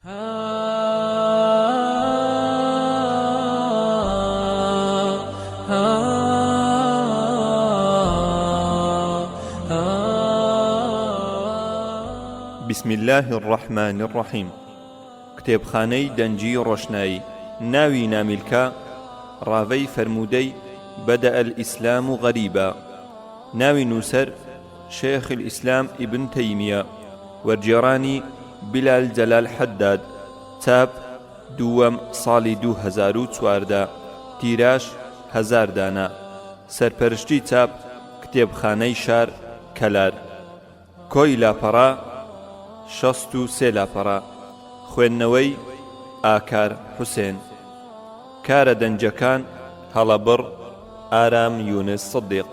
بسم اللە الرحمن الرحیم کتێبخانەی دەنگی ڕۆشنایی ناوی نامیلکە ڕاڤەی فەرموودەی بدأ الاسلام غریبا ناوی نووسەر شێخ الاسلام ابن تەیمیە وەرگێڕانی بیلال جەلال حەداد چاپ دووەم ساڵی 2014 تیراژ هەزار دانە سەرپەرشتی چاپ کتێبخانەی شار کەلار کۆی لاپەڕە 63 لاپەڕە خوێندنەوەی ئاکار حوسێن کارە دەنگیەکان هەڵەبڕ ئارام یونس سدیق.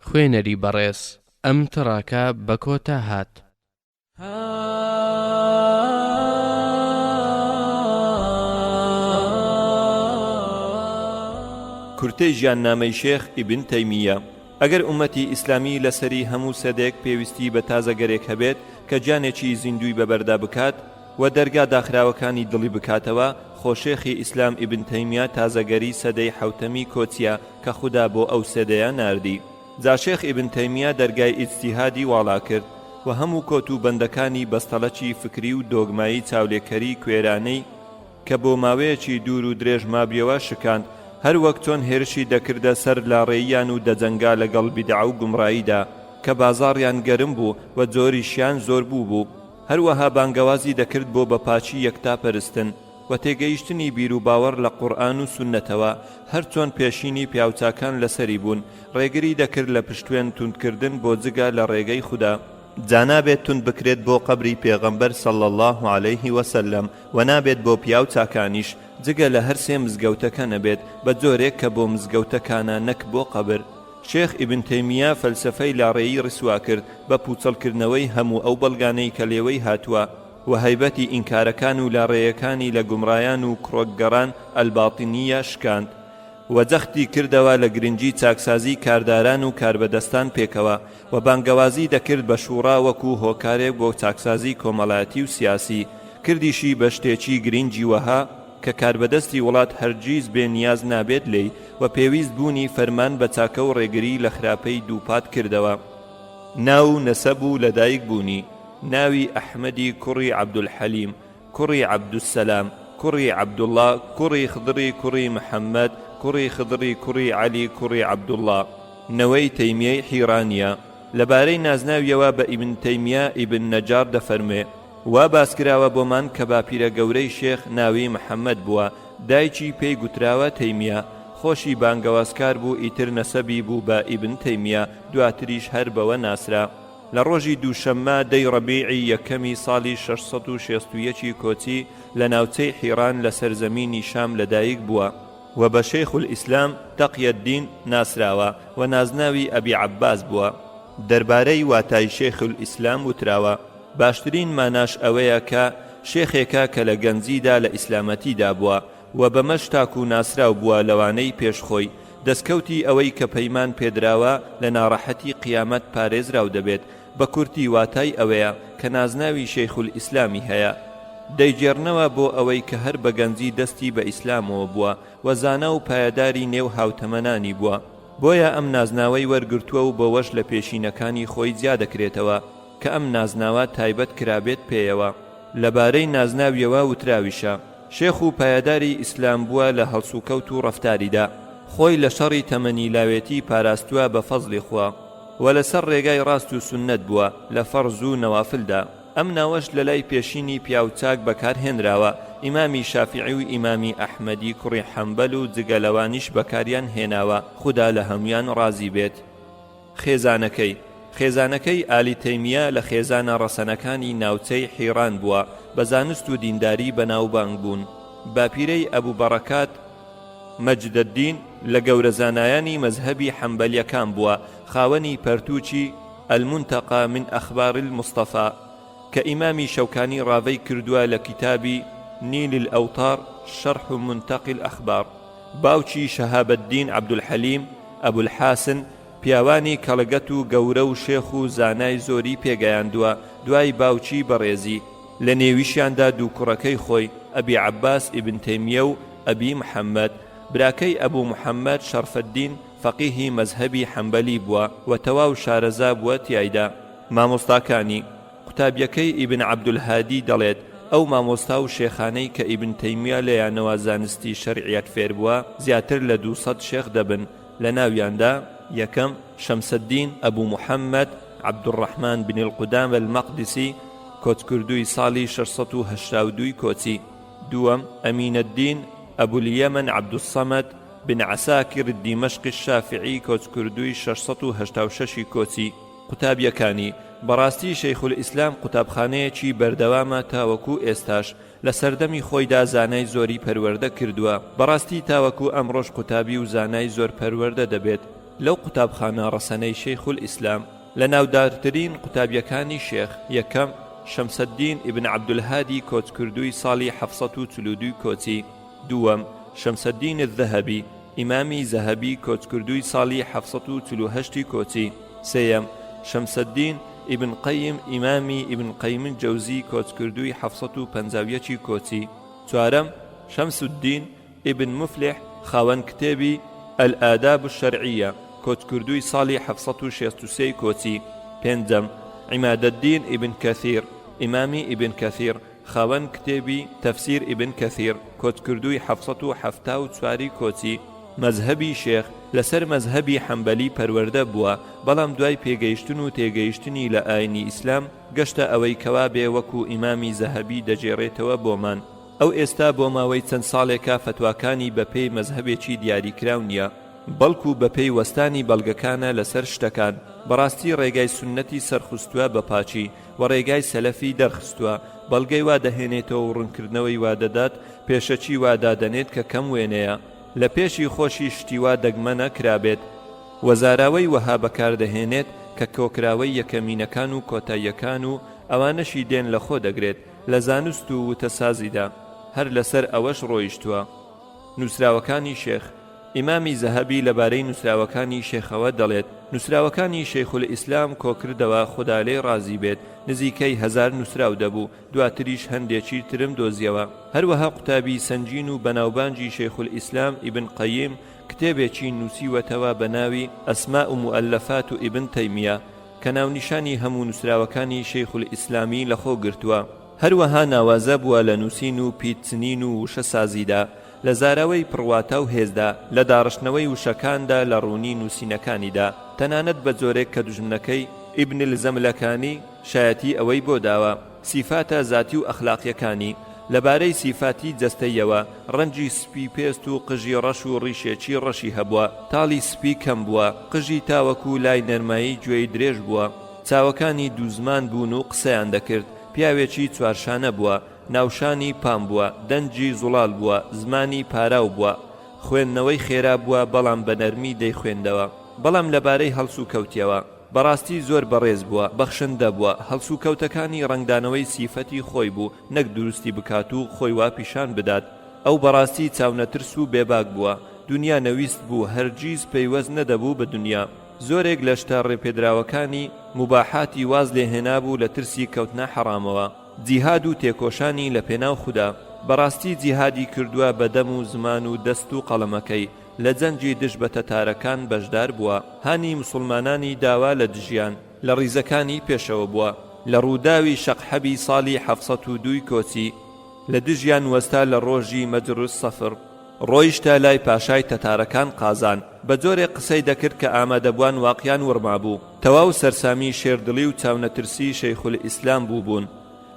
خوێنەری بەڕێز ئەم تڕاکە بە کۆتا هات. کورتەی ژیاننامەی شێخ ئیبن تەیمییە ئەگەر ئوممەتی ئیسلامی لە سەری هەموو سەدەیەک پێویستی بە تازەگەرێک هەبێت کە گیانێکی زیندووی بەبەردا بکات و دەرگا داخراوەکانی دڵی بکاتەوە، خۆ شێخی ئیسلام ئیبن تەیمیە تازەگەری سەدەی حەوتەمی کۆچیە کە خودا بۆ ئەو سەدەیە ناردی. جا شێخ ئیبن تەیمیە دەرگای ئیجتیهادی واڵا کرد و هەموو کۆت و بەندەکانی بەستەڵەکی فکری و دۆگمایی چاولێکەری کوێرانەی کە بۆ ماوەیەکی دوور و درێژ مابیەوە شکاند، هەر وەک چۆن هێرشی دەکردە سەر لاڕێییان و دەجەنگا لەگەڵ بیدعە و گومڕاییدا کە بازاڕیان گەرم بوو و جۆریشیان زۆر بوو بوو. هەروەها بانگەوازی دەکرد بۆ بە پاکی یەکتا پەرستن و تێگەیشتنی بیروباوەڕ لە قورئان و سوننەتەوە، هەرچۆن پێشینی پیاوچاکان لەسەری بوون، ڕێگری دەکرد لە پشتوێن توندکردن بۆ جگە لە ڕێگەی خودا، جا نابێت توند بکرێت بۆ قەبری پێغەمبەر صلی اللە علیه وسلم و نابێت بۆ پیاو چاکانیش جگە لە هەرسێ مزگەوتەکە نەبێت بە جۆرێک کە بۆ مزگەوتەکانە نەک بۆ قەبر. شێخ ئیبن تەیمیە فەلسەفەی لاڕێی ڕیسوا کرد بە پوچەڵکردنەوەی هەموو ئەو بەڵگانەی کە لێوەی هاتووە و هەیبەتی ئینکارەکان و لاڕێیەکانی لە گومڕایان و کڕۆکگەڕان الباطنیە شکاند و جەختی کردەوە لە گرنگی چاکسازی کارداران و کاربەدەستان پێکەوە و بانگەوازی دەکرد بە شوڕا وەکو هۆکارێک بۆ چاکسازی کۆمەڵایەتی و سیاسی کردیشی بە شتێکی گرنگی وەها کە کاربەدەستی وڵات هەرگیز بێ نیاز نابێت لێی و پێویست بوونی فەرمان بە چاکە و ڕێگری لە خراپەی دووپات کردەوە. ناو و نەسەب و لەدایک بوونی، ناوی ئەحمەدی کوڕی عەبدولحەلیم کوڕی عەبدولسەلام کوڕی عەبدوڵڵا کوڕی خضری کوڕی محەممەد کوڕی خضری کوڕی عەلی کوڕی عەبدوڵڵا، نەوەی تەیمیەی حیڕانییە. لەبارەی نازناویەوە بە ئیبن تەیمیە ئیبن نەجاڕ دەفەرموێ، وا باسکراوە بۆمان کە باپیرە گەورەی شێخ ناوی محەمەد بووە، دایکی پێی گوتراوە تەیمیە، خۆشی بانگەوازکار بوو ئیتر نەسەبی بوو بە ئیبن تەیمیە، دواتریش هەر بەوە ناسرا. لە ڕۆژی دووشەممە دەی ڕەبیعی یەکەمی ساڵی 661 ی کۆچی لە ناوچەی حیڕان لە سەرزەمینی شام لەدایک بووە. و بە شیخ الاسلام تقی الدین ناسراوە و نازناوی ئەبی عەباس بووە. دەربارەی واتای شیخ الاسلام وتراوە، باشترین ماناش ئەوەیە کە، شێخێکە کە لە گەنجیدا لە ئیسلامەتیدا بووە و بەمەش تاکو ناسراو بووە لەوانەی پێش خۆی، دەستکەوتی ئەوەی کە پەیمان پێدراوە لە ناڕەحەتی قیامەت پارێزراو دەبێت، بە کورتی واتای ئەوەیە کە نازناوی شیخ الاسلامی هەیە. دەیگێڕنەوە بۆ ئەوەی کە هەر بە گەنجی دەستی بە ئیسلامەوە بووە و زانا و پایەداری نێو هاوتەمەنانی بووە بۆیە ئەم نازناوەی وەرگرتووە و بەوەش لە پێشینەکانی خۆی جیا دەکرێتەوە کە ئەم نازناوە تایبەت کرابێت پێیەوە. لەبارەی نازناویەوە وتراویشە، شێخ و پایەداری ئیسلام بووە لە هەڵسوکەوت و ڕەفتاریدا، خۆی لە شەڕی تەمەنی لاوێتی پاراستووە بە فەزڵی خوا، وە لەسەر ڕێگای ڕاست و سوننەت بووە لە فەڕز و نەوافلدا. ئەم ناوەش لەلای پێشینی پیاو چاک بەکار هێنراوە، ئیمامی شافیعی و ئیمامی ئەحمەدی کوڕی حەنبەل و جگە لەوانیش بەکاریان هێناوە، خودا لە هەموویان ڕازی بێت. خێزانەکەی، خێزانەکەی ئالی تەیمیە لە خێزانە ڕەسەنەکانی ناوچەی حیڕان بووە، بە زانست و دینداری بەناوبانگ بوون. باپیرەی ئەبو بەڕەکات، مەجدەدین، لە گەورە زانایانی مەزهەبی حەنبەلیەکان بووە، خاوەنی پەرتووکی، المنتقی من اخبار المصطفی، کە ئیمامی شەوکانی ڕاڤەی کردووە لە کیتابی، نیل الاوطار شرح منتقی الاخبار. باوکی شەهابەدین عەبدولحەلیم، ئەبولحاسن، پیاوانی کەڵەگەت و گەورە و شێخ و زانای زۆری پێگەیاندووە دوای باوکی بەڕێزی، لە نێویشیاندا دوو کوڕەکەی خۆی، ئەبی عەباس ئیبن تەیمیە و ئەبی محەمەد، براکەی ئەبو محەمەد شەرفەدین فەقیهی مەزهەبی حەنبەلی بووە و تەواو شارەزا بووە تیایدا. مامۆستاکانی، قوتابیەکەی ئیبن عەبدولهادی دەڵێت، ئەو مامۆستا و شێخانەی کە ئیبن تەیمیە لێیانەوە زانستی شەرعیەت فێربووە زیاتر لە 200 شێخ دەبن، لە ناویاندا، یەکەم، شەمسەدین ئەبو محەمەد عەبدولڕەحمان بن القدامە المەقدسی، کۆچکردووی ساڵی 682 ی کۆچی، دووەم، ئەمینەدین ئەبولیەمەن عەبدولسەمەد بن عەساکر الدیمەشقی الشافعی، کۆچکردووی 686 ی کۆچی. قوتابیەکانی، بەڕاستی شەیخولئیسلام قوتابخانەیەکی بەردەوامە تاوەکو ئێستاش، لە سەردەمی خۆیدا زانای زۆری پەروەردە کردووە، بەڕاستی تاوەکو ئەمڕۆش قوتابی و زانای زۆر پەروەردە دەبێت لەو قوتابخانە ڕەسەنەی شەیخولئیسلام. لە ناودارترین قوتابیەکانی شێخ، یەکەم، شەمسەدین ئیبن عەبدولهادی کۆچکردووی ساڵی 742 ی کۆچی، دووەم، شەمسەدین الذهبی، ئیمامی زەهەبی کۆچکردووی ساڵی 748 ی کۆچی، سێیەم، شەمسەدین ئیبن قەیم ئیمامی ئیبن قەیم جەوزی کۆچکردووی 751 ی کۆچی، چوارەم، شەمس الدین ئیبن موفلیح خاوەن کتێبی، الآداب الشرعیە، کۆچکردووی ساڵی 763 ی کۆچی، پێنجەم، عیمادەدین ئیبن کەثیر ئیمامی ئیبن کەثیر خاوەن کتێبی، تفسیر ابن کثیر، کۆچکردووی 774 ی کۆچی، مەزهەبی شێخ، لەسەر مەزهەبی حەنبەلی پەروەردە بووە، بەڵام دوای پێگەیشتن و تێگەیشتنی لە ئاینی ئیسلام، گەشتە ئەوەی کەوا بێ وەکو ئیمامی زەهەبی دەگێڕێتەوە بۆمان. ئەو ئێستا بۆ ماوەی چەند ساڵێکە فەتواکانی بەپێی مەزهەبێکی دیاریکراو نییە، بەڵکو بەپێی وەستانی بەڵگەکانە لەسەر شتەکان، بەڕاستی ڕێگای سوننەتی سەرخستووە بە پاکی، وە ڕێگای سەلەفی دەرخستووە، بەڵگەی وا دەهێنێتەوە و ڕوونکردنەوەی وا دەدات، پێشەکی وا دادەنێت کە کەم وێنەیە، لە پێشی خۆشی شتی وا دەگمەنە کرابێت، وە زاراوەی وەها بەکاردەهێنێت کە کۆکراوەی یەکەمینەکان و کۆتاییەکان و ئەوانەشی دێن لەخۆ دەگرێت لە زانست و وتەسازیدا، هەر لەسەر ئەوەش ڕۆیشتووە. نووسراوەکانی شێخ. ئیمامی زەهەبی لەبارەی نووسراوەکانی شێخەوە دەڵێت، نووسراوەکانی شەیخولئیسلام کۆکردەوە خودا لێی ڕازی بێت نزیکەی هەزار نووسراو دەبوو، دواتریش هەندێکی ترم دۆزیەوە. هەروەها قوتابی سەنگین و بەناوبانگی شەیخولئیسلام ئیبن قەیم کتێبێکی نووسیوەتەوە بە ناوی، اسماء مولفات ابن تیمیە، کە ناونیشانی هەموو نووسراوەکانی شەیخولئیسلامی لەخۆ گرتووە. هەروەها ناوازە بووە لە نووسین و پیت چنین و وشە سازیدا، لە زاراوەی پڕ واتا و هێزدا، لە داڕشتنەوەی وشەکاندا لە ڕوونی نووسینەکانیدا، تەنانەت بە جۆرێک کە دوژمنەکەی، ئیبن الزملکانی، شایەتی ئەوەی بۆ داوە. سیفاتە زاتی و ئەخلاقیەکانی، لە بارەی سیفاتی جەستەییەوە، ڕەنگی سپی پێست و قژی ڕەش و ڕیشێکی ڕەشی هەبووە، تاڵی سپی کەم بووە، قژی تاوەکو لای نەرمایی گوێی درێژ بووە، چاوەکانی دووزمان بوون و قسەیان دەکرد، پیاوێکی چوارشانە بووە، ناوشانی پان بووە، دەنگی زوڵال بووە، زمانی پاراو بووە، خوێندنەوەی خێرا بووە بەڵام بە نەرمی دەیخوێندەوە. بەڵام لەبارەی هەڵسوکەوتیەوە، بەڕاستی زۆر بەڕێز بووە، بەخشندە بووە، هەڵسوکەوتەکانی ڕەنگدانەوەی سیفەتی خۆی بوو نەک دروستی بکات و خۆی وا پیشان بدات. ئەو بەڕاستی چاونەترس و بێباک بووە، دونیا نەویست بوو، هەرگیز پەیوەست نەدەبوو بە دونیا. زۆرێک لە شتە ڕێپێدراوەکانی، موباحاتی، واز لێهێنابوو لە ترسی کەوتنە حەڕامەوە. جیهاد و تێکۆشانی لە پێناو خودا. بەڕاستی جیهادی کردووە بە دەم و زمان و دەست و قەڵەمەکەی، لە جەنگی دژ بە تەتارەکان بەشدار بووە، هانی موسوڵمانانی داوە لە دژیان، لە ڕیزەکانی پێشەوە بووە لە ڕووداوی شەقحەبی ساڵی 702 ی کۆچی، لە دژیان وەستا لە ڕۆژی مەجر الصفر. ڕۆیشتە لای پاشای تەتارەکان قازان، بە جۆرێک قسەی دەکرد کە ئامادەبوان واقیان وڕمابوو، تەواو سەرسامی شێردڵی و چاونەترسی شەیخولئیسلام بووبوون.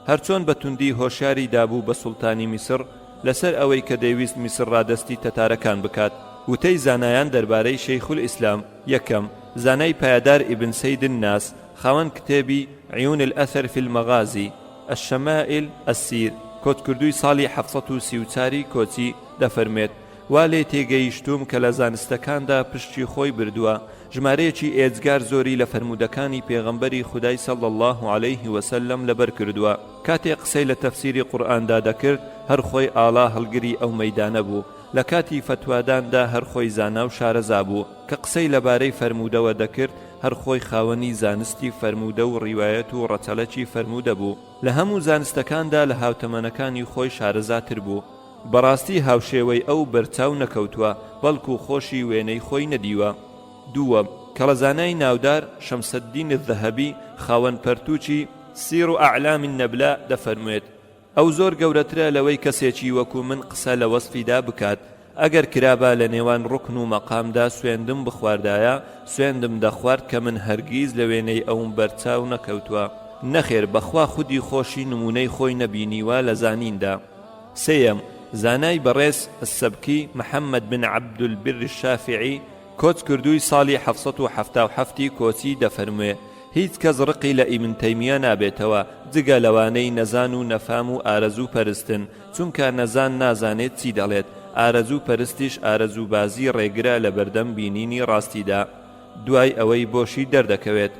هەرچۆن بە توندی هۆشیاری دابوو بە سوڵتانی میسڕ لەسەر ئەوەی کە دەیویست میسڕ ڕادەستی تەتارەکان بکات. وتەی زانایان دەربارەی شەیخولئیسلام، یەکەم، زانای پایەدار ئیبن سەید الناس، خاوەن کتێبی، عیون الاثر فی المغازی، الشمائل، السیر، کۆچکردووی ساڵی 734 ی کۆچی، دەفەرموێت، وا لێی تێگەیشتووم کە لە زانستەکاندا پشکی خۆی بردووە، ژمارەیەکی ئێجگار زۆری لە فەرموودەکانی پێغەمبەری خودای صلی اللە علیه وسلم لەبەر کردووە، کاتێ قسەی لە تەفسیری قورئاندا دەکرد هەر خۆی ئاڵا هەڵگری ئەو مەیدانە بوو. لە کاتی فەتواداندا هەر خۆی زانا و شارەزا بوو، کە قسەی لەبارەی فەرموودەوە دەکرد هەر خۆی خاوەنی زانستی فەرموودە و ڕیوایەت و ڕەچەڵەکی فەرموودە بوو. لە هەموو زانستەکاندا لە هاوتەمەنەکانی خۆی شارەزاتر بوو. بەڕاستی هاوشێوەی ئەو بەرچاو نەکەوتووە، بەڵکو خۆشی وێنەی خۆی نەدیوە. دووەم، کەڵەزانای ناودار، شەمسەدین الذهبی، خاوەن پەرتووکی، سیر اعلام النبلاء، دەفەرموێت، ئەو زۆر گەورەترە لەوەی کەسێکی وەکو من قسە لە وەسفیدا بکات، ئەگەر کرابا لە نێوان ڕوکن و مەقامدا سوێندم بخواردایە، سوێندم دەخوارد کە من هەرگیز لە وێنەی ئەوم بەرچاو نەکەوتوە. نەخێر بەخوا خودی خۆشی نمونەی خۆی نەبینیوە لە زانیندا. سێیەم، زانای بەڕێز، السبکی، محمد بن عبدالبر الشافعی، کۆچکردووی ساڵی 777 ی کۆچی دەفەرموێ، هیچ کەس ڕقی لە ئیبن تەیمیە نابێتەوە جگە لەوانەی نەزان و نەفام و ئارەزوو پەرستن، چونکە نەزان نازانێت چی دەڵێت، ئارەزوو پەرستیش ئارەزووبازی ڕێگرە لەبەردەم بینینی ڕاستیدا دوای ئەوەی بۆشی دەردەکەوێت.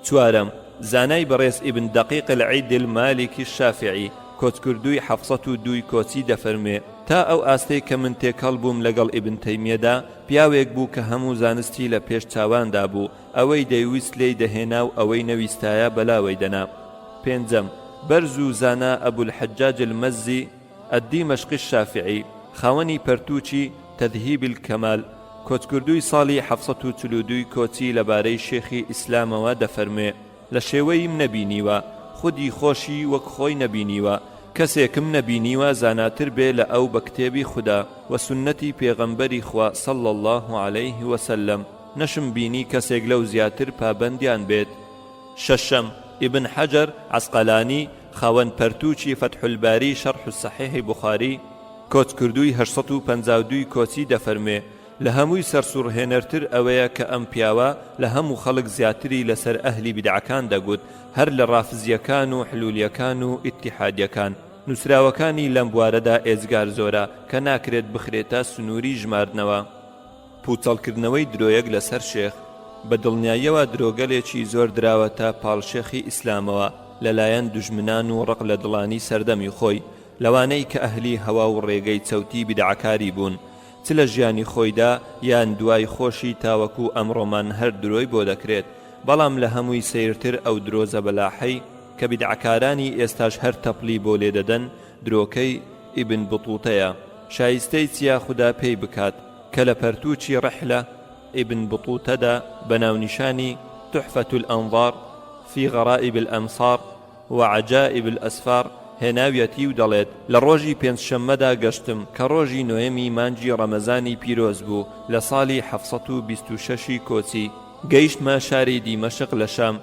چوارەم، زانای بەڕێز ئیبن دەقیق العید المالکی الشافعی، کۆچکردووی 702 ی کۆچی دەفەرموێ، تا ئەو ئاستەی کە من تێکەڵ بووم لەگەڵ ئیبن تەیمیەدا، پیاوێک بوو کە هەموو زانستی لە پێش چاواندا بوو، ئەوەی دەیویست لێی دەهێنا و ئەوەی نەویستایە بەلاوەی دەنا. پێنجەم، بەرز و زانا ئەبولحەجاج المەزی الدیمەشقی الشافعی، خاوەنی پەرتووکی، تذهیب الکمال، کۆچکردووی ساڵی 742 ی کۆچی لەبارەی شێخی ئیسلامەوە دەفەرموێ، لە شێوەیم نەبینیوە، خودی خۆشی وەک خۆی نەبینیوە، کەسێکم نەبینیوە زاناتر بێ لە ئەو بە کتێبی خودا و سوننەتی پێغەمبەری خوا صلی اللە علیه وسلم، نەشم بینی کەسێک لەو زیاتر پابەندیان بێت. شەشەم، ئیبن حەجەر عەسقەلانی، خاوەن پەرتووکی فتح الباری شرح الصحیح بخاری، کۆچکردووی 852 ی کۆچی دەفەرموێ، لە هەمووی سەرسوڕهێنەرتر ئەوەیە کە ئەم پیاوە لە هەموو خەڵک زیاتری لەسەر ئەهلی بیدعەکان دەگوت، هەر لە ڕافزییەکان و حلولییەکان و ئیتیحادییەکان. نووسراوەکانی لەم بوارەدا ئێجگار زۆرە کە ناکرێت بخرێتە سنووری ژماردنەوە. پووچەڵکردنەوەی درۆیەک لەسەر شێخ، بە دڵنیاییەوە درۆگەلێکی زۆر دراوەتە پاڵ شێخی ئیسلامەوە لەلایەن دوژمنان و ڕق لە دڵانی سەردەمی خۆی، لەوانەی کە ئەهلی هەوا و ڕێگەی چەوتی بیدعەکاری بوون، چ لە ژیانی خۆیدا یان دوای خۆشی تاوەکو ئەمڕۆمان هەر درۆی بۆ دەکرێت، بەڵام لە هەمووی سەیرتر ئەو درۆ زەبەلاحەی کە بیدعەکارانی ئێستاش هەر تەپڵی بۆ لێدەدەن درۆکەی ئیبن بطوطەیە شایستەی چیە خودا پێی بکات کە لە پەرتووکی رحلە ئیبن بطوطەدا بە ناونیشانی تحفە الانظار فی غرائب الامصار و عجائب الاسفار هێناویەتی و دەڵێت، لە ڕۆژی پێنج شەممەدا گەشتم کە ڕۆژی نۆیەمی مانگی ڕەمەزانی پیرۆز بوو لە ساڵی 726 ی کۆچی، گەیشتمە شاری دیمەشق لە شام،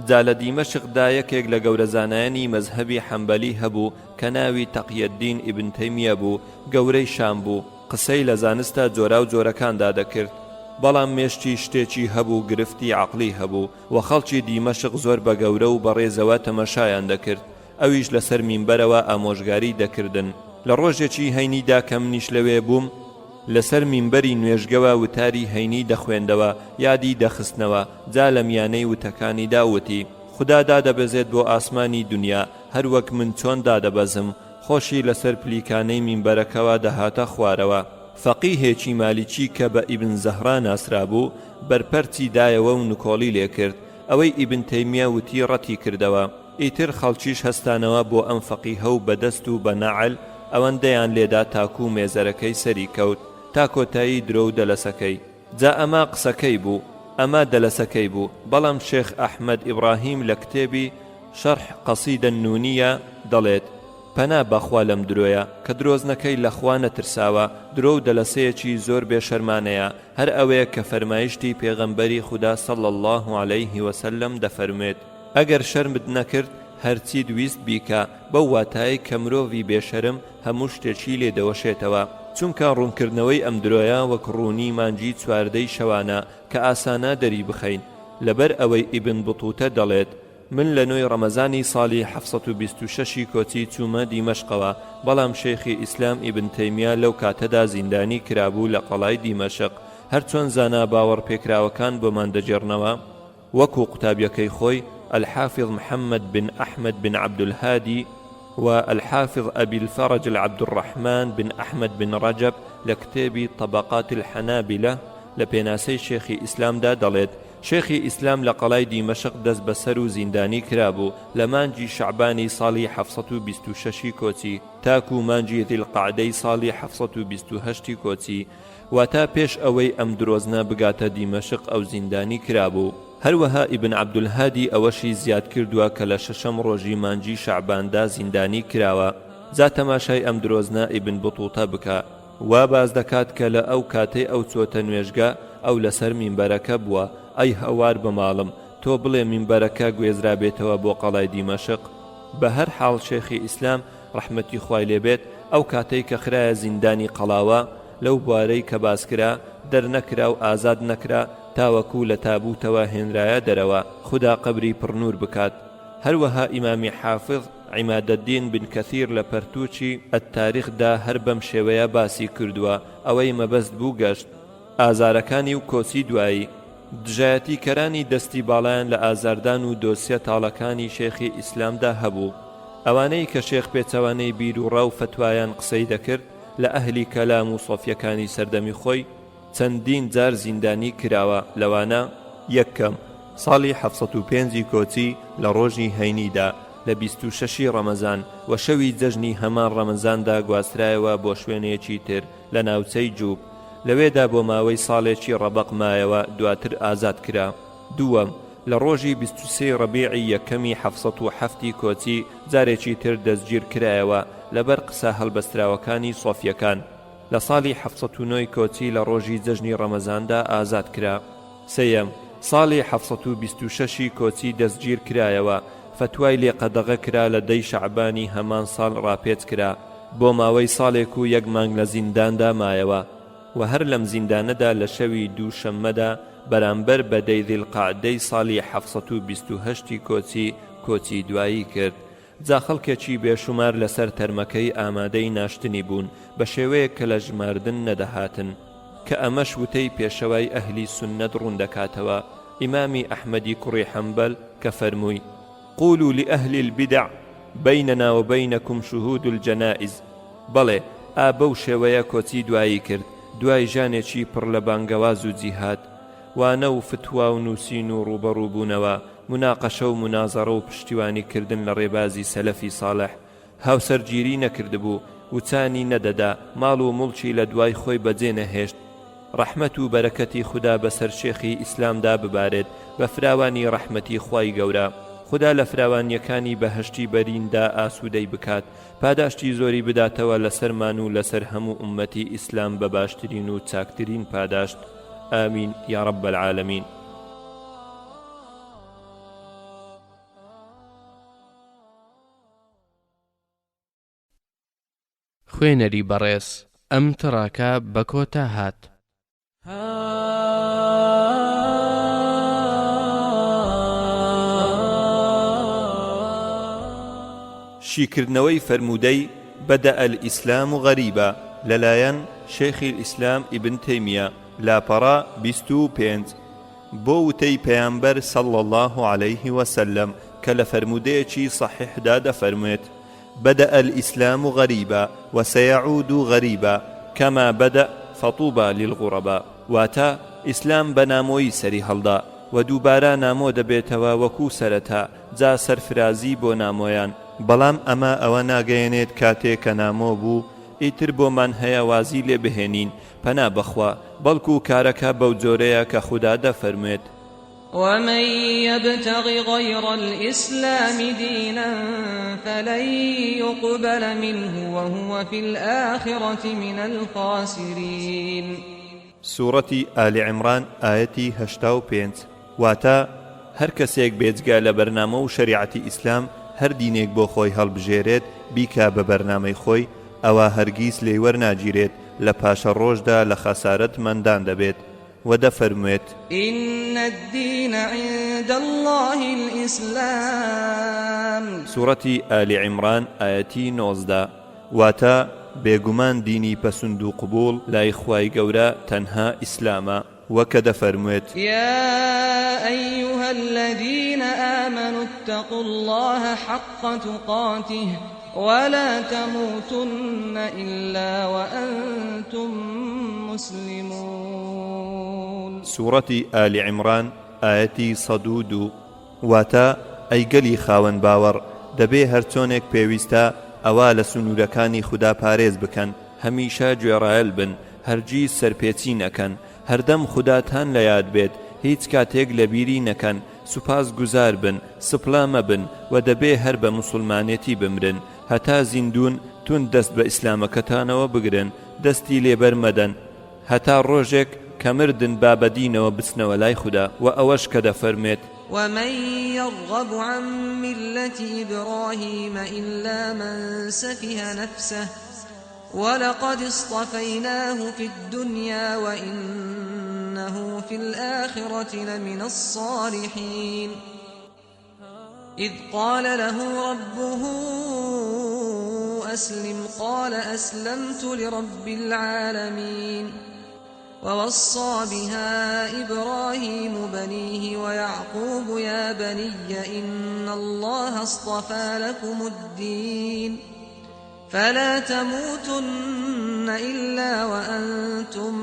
جا لە دیمەشق دا یەکێک لە گەورە زانایانی مەزهەبی حەنبەلی هەبوو کە ناوی تەقیەدین ئیبن تەیمیە بوو، گەورەی شام بوو، قسەی لە زانستە جۆراو جۆرەکاندا دەکرد، بەڵام مێشکی شتێکی هەبوو گرفتی عەقڵی هەبوو، وە خەڵکی دیمەشق زۆر بە گەورە و بەڕێزەوە تەمەشایان دەکرد، ئەویش لەسەر مینبەرەوە ئامۆژگاری دەکردن، لە ڕۆژێکی هەینیدا کە منیش لەوێ بووم، لەسەر مینبەری نوێژگەوە وتاری هەینی دەخوێندەوە، یادی دەخستنەوە، جا لە میانەی وتەکانیدا وتی، خودا دادەبەزێت بۆ ئاسمانی دونیا، هەروەک من چۆن دادەبەزم، خۆشی لەسەر پلیکانەی مینبەرەکەوە دەهاتە خوارەوە. فەقیهێکی مالیکی کە بە ئیبن زەهرا ناسرابوو، بەرپەرچی دایەوە و نکۆڵی لێکرد، ئەوەی ئیبن تەیمیە وتی ڕەتی کردەوە. ئیتر خەڵکیش هەستانەوە بۆ ئەم فەقیهە و بە دەست و بە نەعل ئەوەندەیان لێدا تاکوو مێزەرەکەی سەری کەوت تا کۆتایی درۆ و دەلەسەکەی. جا ئەمە قسەکەی بوو، ئەمە دەلەسەکەی بوو، بەڵام شێخ ئەحمەد ئیبڕاهیم لە کتێبی، شرح قصیدە النونیە، دەڵێت، پەنا بەخوا لەم درۆیە، کە درۆزنەکەی لە خوا نەترساوە، درۆ و دەلەسەیەکی زۆر بێ شەرمانەیە، هەر ئەوەیە کە فەرمایشتی پێغەمبەری خودا صلی اللە علیه وسلم دەفەرموێت، ئەگەر شەرمت نەکرد هەرچیت ویست بیکە، بەو واتایەی کە مرۆڤی بێ شەرم هەموو شتێکی لێ دەوەشێتەوە. چونکە ڕوونکردنەوەی ئەم درۆیە وەک ڕوونی مانگی چواردەی شەوانە کە ئاسانە دەری بخەین، لەبەر ئەوەی ئیبن بطوطە دەڵێت، من لە نۆی ڕەمەزانی ساڵی 726 ی کۆچی چوومە دیمەشقەوە، بەڵام شێخی ئیسلام ئیبن تەیمیە لەو کاتەدا زیندانی کرابوو لە قەڵای دیمەشق، هەرچۆن زانا باوەڕپێکراوەکان بۆمان دەگێڕنەوە، وەکو قوتابیەکەی خۆی، الحافظ محمد بن احمد بن عبدالهادی، و الحافظ ابی الفرج العبدالرحمن بن احمد بن رجب لە کتێبی طبقات الحنابلە لە پێناسەی شێخی ئیسلامدا دەڵێت، شێخی ئیسلام لە قەڵای دیمەشق دەستبەسەر و زیندانی کرابوو لە مانگی شەعبانی ساڵی 726 ی کۆچی تاکوو مانگی ذی القعدەی ساڵی 728 ی کۆچی واتە پێش ئەوەی ئەم درۆزنە بگاتە دیمەشق ئەو زیندانی کرابوو. هەروەها ئیبن عەبدولهادی ئەوەشی زیاد کردووە کە لە شەشەم ڕۆژی مانگی شەعباندا زیندانی کراوە، جا تەماشای ئەم درۆزنە ئیبن بتوتە بکە، وا باس دەکات کە لە ئەو کاتەی ئەو چۆتە نوێژگە ئەو لەسەر مینبەرەکە بووە، ئەی هاوار بە ماڵم، تۆ بڵێ مینبەرەکە گوێزرابێتەوە بۆ قەڵای دیمەشق؟ بە هەر حاڵ شێخی ئیسلام ڕەحمەتی خوای لێ بێت ئەو کاتەی کە خرایە زیندانی قەڵاوە لەو بوارەی کە باس کرا دەرنەکرا و ئازاد نەکرا تاوەکو لە تابوتەوە هێنرایە دەرەوە خودا قەبری پڕ نور بکات هەروەها ئیمامی حافظ عمادالدین بن کثیر لە پەرتوکی، التاریخ، دا هەر بەم شێوەیە باسی کردووە ئەوەی مەبەست بوو گەشت ئازارەکانی و کۆچی دوایی. دژایەتی کەرانی دەستی باڵایان لە ئازاردان و دۆسیە تاڵەکانی شێخی ئیسلامدا هەبوو. ئەوانەی کە شێخ پێچەوانەی بیروڕا و فەتوایان قسەی دەکرد لە ئەهلی کەلام و سۆفیەکانی سەردەمی خۆی چەندین جار زیندانی کراوە لەوانە. یەکەم، ساڵی 705 ی کۆچی لە ڕۆژی هەینیدا لە 26 ی ڕەمەزان و شەوی جەژنی هەمان ڕەمەزاندا گواسترایەوە بۆ شوێنێکی تر لە ناوچەی جوب لەوێدا بۆ ماوەی ساڵێکی ڕەبەق مایەوە دواتر ئازاد کرا. دووەم، لە ڕۆژی 23 ی ڕەبیعی یەکەمی 707 ی کۆچی جارێکی تر دەستگیر کرایەوە لەبەر قسە هەڵبەستراوەکانی سۆفیەکان. لە ساڵی 709 ی کۆچی لە ڕۆژی جەژنی ڕەمەزاندا ئازاد کرا. سێیەم، ساڵی 726 ی کۆچی دەستگیر کرایەوە، فەتوای لێ قەدەغە کرا لە دە ی شەعبانی هەمان ساڵ ڕاپێچ کرا، بۆ ماوەی ساڵێک و یەک مانگ لە زینداندا مایەوە و هەر لەم زیندانەدا لە شەوی دوو شەممەدا بەرامبەر بە دەی ذی القعدەی ساڵی 728 ی کۆچی کۆچی دوایی کرد جا خەڵکێکی بێشومار لەسەر تەرمەکەی ئامادەی ناشتنی بوون بە شێوەیەک کە لە ژماردن نەدەهاتن کە ئەمەش وتەی پێشەوای ئەهلی سوننەت ڕوون دەکاتەوە ئیمامی ئەحمەدی کوڕی حەنبەل کە فەرمووی، قولوا لأهل البدع بیننا وبینکم شهود الجنائز، بەڵێ ئا بەو شێوەیە کۆچی دوایی کرد دوای ژانێکی پڕ لە بانگەواز و جیهاد وانە و فتوا و نووسین و ڕووبەڕووبوونەوە موناقەشە و مونازەڕە و پشتیوانی کردن لە ڕێبازی سەلەفی ساڵح هاوسەرگیری نەکردبوو، وچانی نەدەدا، ماڵ و موڵکی لە دوای خۆی بەجێ نەهێشت. ڕەحمەت و بەرەکەتی خودا بەسەر شێخی ئیسلامدا ببارێت بە فراوانی ڕەحمەتی خوای گەورە. خودا لە فراوانیەکانی بەهەشتی بەریندا ئاسوودەی بکات، پاداشتی زۆری بداتەوە لەسەرمان و لەسەر هەموو ئوممەتی ئیسلام بە باشترین و چاکترین پاداشت. آمین یا رب العالمین. خوێنەری بەڕێز ئەم تڕاکە بە کۆتا هات. شیکردنەوەی فەرموودەی، بدأ الاسلام غریبا، لەلایەن، شیخ الاسلام ابن تیمیە، لاپەڕە 25. بۆ وتەی پەیامبەر صلی اللە علیه وسلم کە لە فەرموودەیەکی صەحیحدا دەفەرموێت، بدأ الاسلام غریبا وسیعود غریبا کما بدأ فطوبی للغرباء، واتە، ئیسلام بە نامۆیی سەری هەڵدا و دووبارە نامۆ دەبێتەوە وەکوو سەرەتا، جا سەرفرازی بۆ نامۆیان. بەڵام ئەمە ئەوە ناگەیەنێت کاتێ کە نامۆ بوو ئیتر بۆمان هەیە وازی لێ بهێنین، پەنا بەخوا، بەڵکو کارەکە بەو جۆرەیە کە خودا دەفەرموێت. ومن یبتغ غیر الاسلام دینا فلن یقبل منه وهو فی الآخرة من الخاسرین. سوڕەتی ئال عمران ئایەتی 85 واتە، هەر کەسێک بێجگە لە بەرنامە و شەریعەتی ئیسلام هەر دینێک بۆ خۆی هەڵبژێرێت بیکا بە بەرنامەی خۆی ئەوا هەرگیز لێی وەرناگیرێت لە پاشەڕۆژدا لە خەسارەت مەندان دەبێت وە دەفەرموێت. ان الدین عند اللە الاسلام. سوڕەتی ئالی عیمڕان ئایەتی 19 واتە، بێگومان دینی پەسند و قبوڵ لای خوای گەورە تەنها ئیسلامە. وە کە دەفەرموێت. یا ایها الذین آمنوا اتقوا اللە حق تقاته ولا تموتن الا وانتم مسلمون. سوڕەتی ئال عیمڕان ئایەتی 102. واتە، ئەی گەلی خاوەن باوەڕ، دەبێ هەرچۆنێک پێویستە ئەوا لە سنوورەکانی خودا پارێز بکەن، هەمیشە گوێڕایەل بن، هەرگیز سەرپێچی نەکەن، هەردەم خوداتان لە یاد بێت، هیچ کاتێک لە بیری نەکەن، سوپاس گوزار بن، سپڵە مەبن، وە دەبێ هەر بە موسوڵمانێتی بمرن، هەتا زیندوون توند دەست بە ئیسلامەکەتانەوە بگرن، دەستی لێ بەر مەدەن، هەتا ڕۆژێک کە مردن با بە دینەوە بچنەوە لای خودا، وە ئەوەش کە دەفەرموێت. ومن یرغب عن ملة ابراهیم الا من سفه نفسه ولقد اصطفیناه فی الدنیا وانه فی الآخرة لمن الصالحین اذ قال له ربه اسلم قال اسلمت لرب العالمین ووصى بها إبراهيم بنيه ويعقوب يا بني إن الله اصطفى لكم الدين فلا تموتن إلا وأنتم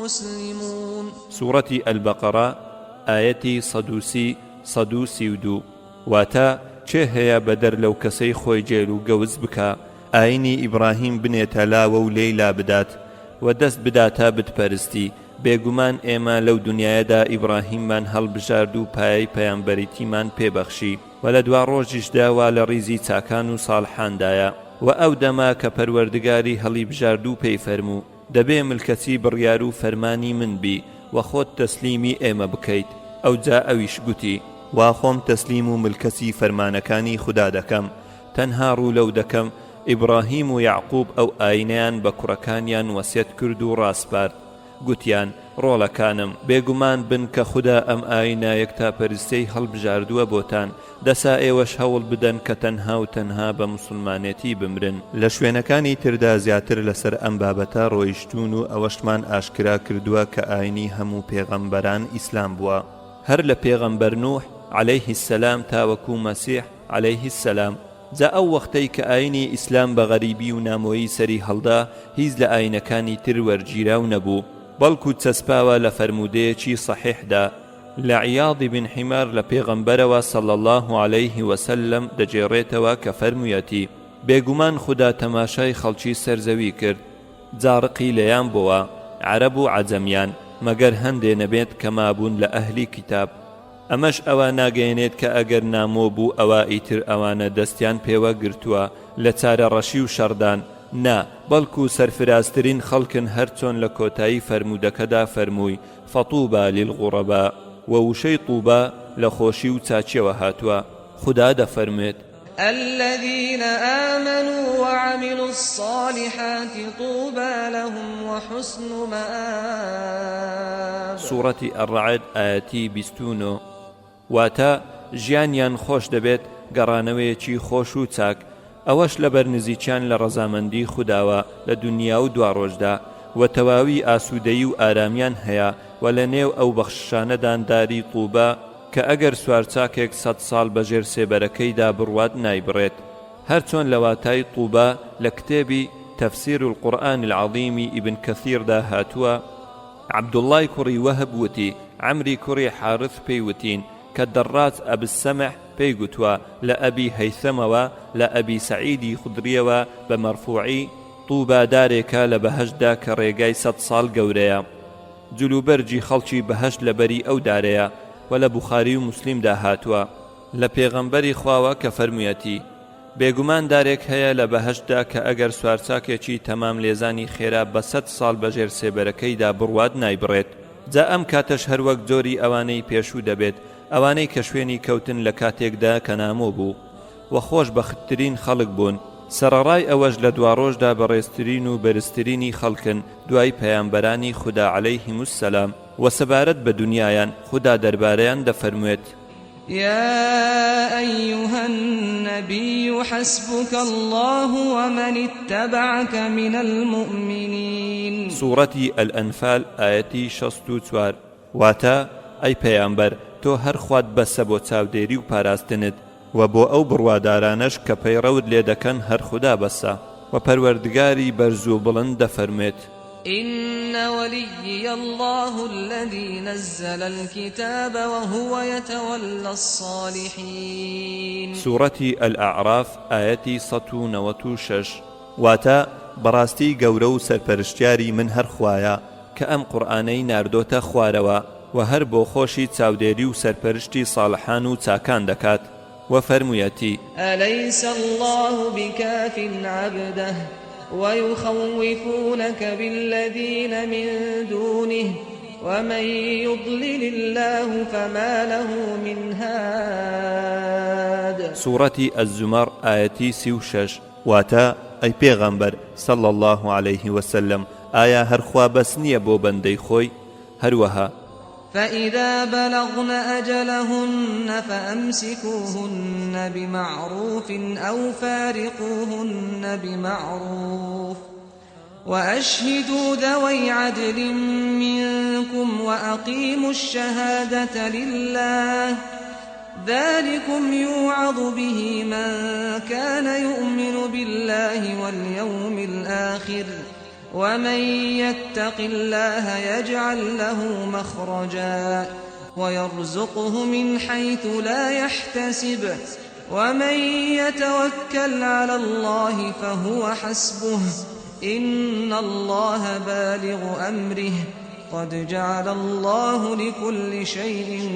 مسلمون. سوڕەتی البقرە ئایەتی 130 132، واتە، کێ هەیە بەدەر لەو کەسەی خۆی گێل و گەوج بکا ئاینی ئیبڕاهیم بنێتە لاوە و لێی لابدات و دەست بداتە بت پەرستی، بێگومان ئێمە لەو دونیایەدا ئیبڕاهیممان هەڵبژارد و پایەی پەیامبەریتیمان پێ بەخشی. وە لە دواڕۆژیشدا وا لە ڕیزی چاکان و ساڵحاندایە، وە ئەو دەمە کە پەروەردگاری هەڵیبژارد و پێی فەرموو، دەبێ ملکەچی بڕیار و فەرمانی من بی و خۆت تەسلیمی ئێمە بکەیت، ئەوجا ئەویش گوتی. وا خۆم تەسلیم و ملکەچی فەرمانەکانی خودا دەکەم، تەنها ڕوو لەو دەکەم، ئیبڕاهیم و یەعقوب ئەو ئاینەیان بە کوڕەکانیان وەسیەت کرد و ڕاسپارد، گوتیان، ڕۆڵەکانم، بێگومان بن کە خودا ئەم ئایینە یەکتاپەرستیەی هەڵبژاردووە بۆتان، دەسا ئێوەش هەوڵ بدەن کە تەنها و تەنها بە موسڵمانێتی بمرن. لە شوێنەکانی تردا زیاتر لەسەر ئەم بابەتە ڕۆیشتوون و ئەوەشمان ئاشکرا کردووە کە ئایینی هەموو پێغەمبەران ئیسلام بووە، هەر لە پێغەمبەر نوح، علیه السلام، تاوەکو مەسیح، علیه السلام. جا ئەو وەختەی کە ئاینی ئیسلام بە غەریبی و نامۆیی سەری هەڵدا هیچ لە ئاینەکانی تر وەرگیراو نەبوو بەڵکو چەسپاوە لە فەرموودەیەکی صەحیحدا لە عیاض بن حمار لە پێغەمبەرەوە صلی اللە علیه وسلم دەگێڕێتەوە کە فەرموویەتی بێگومان خودا تەماشای خەڵکی سەر زەوی کرد جا ڕقی لێیان بۆوە عەرەب و عەجەمیان مەگەر هەندێ نەبێت کە مابوون لە ئەهلی کیتاب. ئەمەش ئەوە ناگەیەنێت کە ئەگەر نامۆ بوو ئەوا ئیتر ئەوانە دەستیان پێوە گرتووە لە چارەڕەشی و شەڕدان، نا، بەڵکو سەرفرازترین خەڵکن هەرچۆن لە کۆتایی فەرموودەکەدا فەرمووی، فطوبی للغرباء، وە وشەی طوبی لە خۆشی و چاکیەوە هاتووە، خودا دەفەرموێت. الذین آمنوا وعملوا الصالحات طوبی لهم وحسن مآب. سوڕەتی الرعد ئایەتی 29، واتە، ژیانیان خۆش دەبێت گەڕانەوەیەکی خۆش و چاک، ئەوەش لەبەر نزیکیان لە ڕەزامەندی خوداوە لە دونیا و دواڕۆژدا، وە تەواوی ئاسوودەیی و ئارامیان هەیە، وە لەنێو ئەو بەخششانەدان داری طوبا، کە ئەگەر سوارچاکێک سەت ساڵ بە ژێر سێبەرەکەیدا بڕوات نایبڕێت. هەرچۆن لە واتای طوبا لە کتێبی، تفسیر القرآن العظیم، ی ئیبن کەثیردا هاتووە، عەبدوڵڵای کوڕی وەهب وتی، عەمری کوڕی حارث پێی وتین، کە دەڕاج ئەبالسەمح پێی گوتووە، لە ئەبی هەیثەمەوە، لە ئەبی سەعیدی خودریەوە بە مەرفوعی، طوبا دارێکە لە بەهەشتدا کە ڕێگای سەت ساڵ گەورەیە. جلوبەرگی خەڵکی بەهەشت لەبەری ئەو دارەیە، وە لە بوخاری و موسلیمدا هاتووە لە پێغەمبەری خواوە کە فەرموویەتی، بێگومان دارێک هەیە لە بەهەشتدا کە ئەگەر سوارچاکێکی تەمام لێزانی خێرا بە سەت ساڵ بەژێر سێبەرەکەیدا بڕوات نایبڕێت، جا ئەم کاتەش هەروەک جۆری ئەوانەی پێشوو دەبێت، ئەوانەی کە شوێنی کەوتن لە کاتێکدا کە نامۆ بوو. و خۆش بەختترین خەڵک بوون، سەڕەڕای ئەوەش لە دواڕۆژدا بەڕێزترین و بەرزترینی خەڵکن دوای پەیامبەرانی خودا علیهم السلام، وە سەبارەت بە دونیایان خودا دەربارەیان دەفەرموێت. یا ایها النبی حسبک اللە ومن اتبعک من المومنین. سوڕەتی الانفال ئایەتی 64. واتە، ئەی پەیامبەر تۆ هەر خوات بەسە بۆ چاودێری و پاراستنت، وە بۆ ئەو بڕوادارانەش کە پەیڕەوت لێ دەکەن هەر خودا بەسە، وە پەروەردگاری بەرز و بڵند دەفەرموێت. إن وليي اللە الذی نزل الکتاب وهو یتولی الصالحین. سوڕەتی الأعراف ئایەتی 196. واتە، بەڕاستی گەورە و سەرپەرشتیاری من هەر خوایە کە ئەم قورئانەی ناردۆتە خوارەوە، وە هەر بۆ خۆشی چاودێری و سەرپەرشتی صاڵحان و چاکان دەکات، وە فەرموویەتی. ألیس اللە بکاف عبده ویخوفونک بالذین من دونه ومن یضلل اللە فما له من هاد. سوڕەتی الزمر ئایەتی 36. واتە، ئەی پێغەمبەر، صلی اللە علیه وسلم، ئایا هەر خوا بەس نییە بۆ بەندەی خۆی؟ هەروەها. فإذا بلغن أجلهن فأمسكوهن بمعروف أو فارقوهن بمعروف وأشهدوا ذوي عدل منكم وأقيموا الشهادة لله ذلكم يوعظ به من كان يؤمن بالله واليوم الآخر ومن يتق الله يجعل له مخرجا ويرزقه من حيث لا يحتسب ومن يتوكل على الله فهو حسبه إن الله بالغ أمره قد جعل الله لكل شيء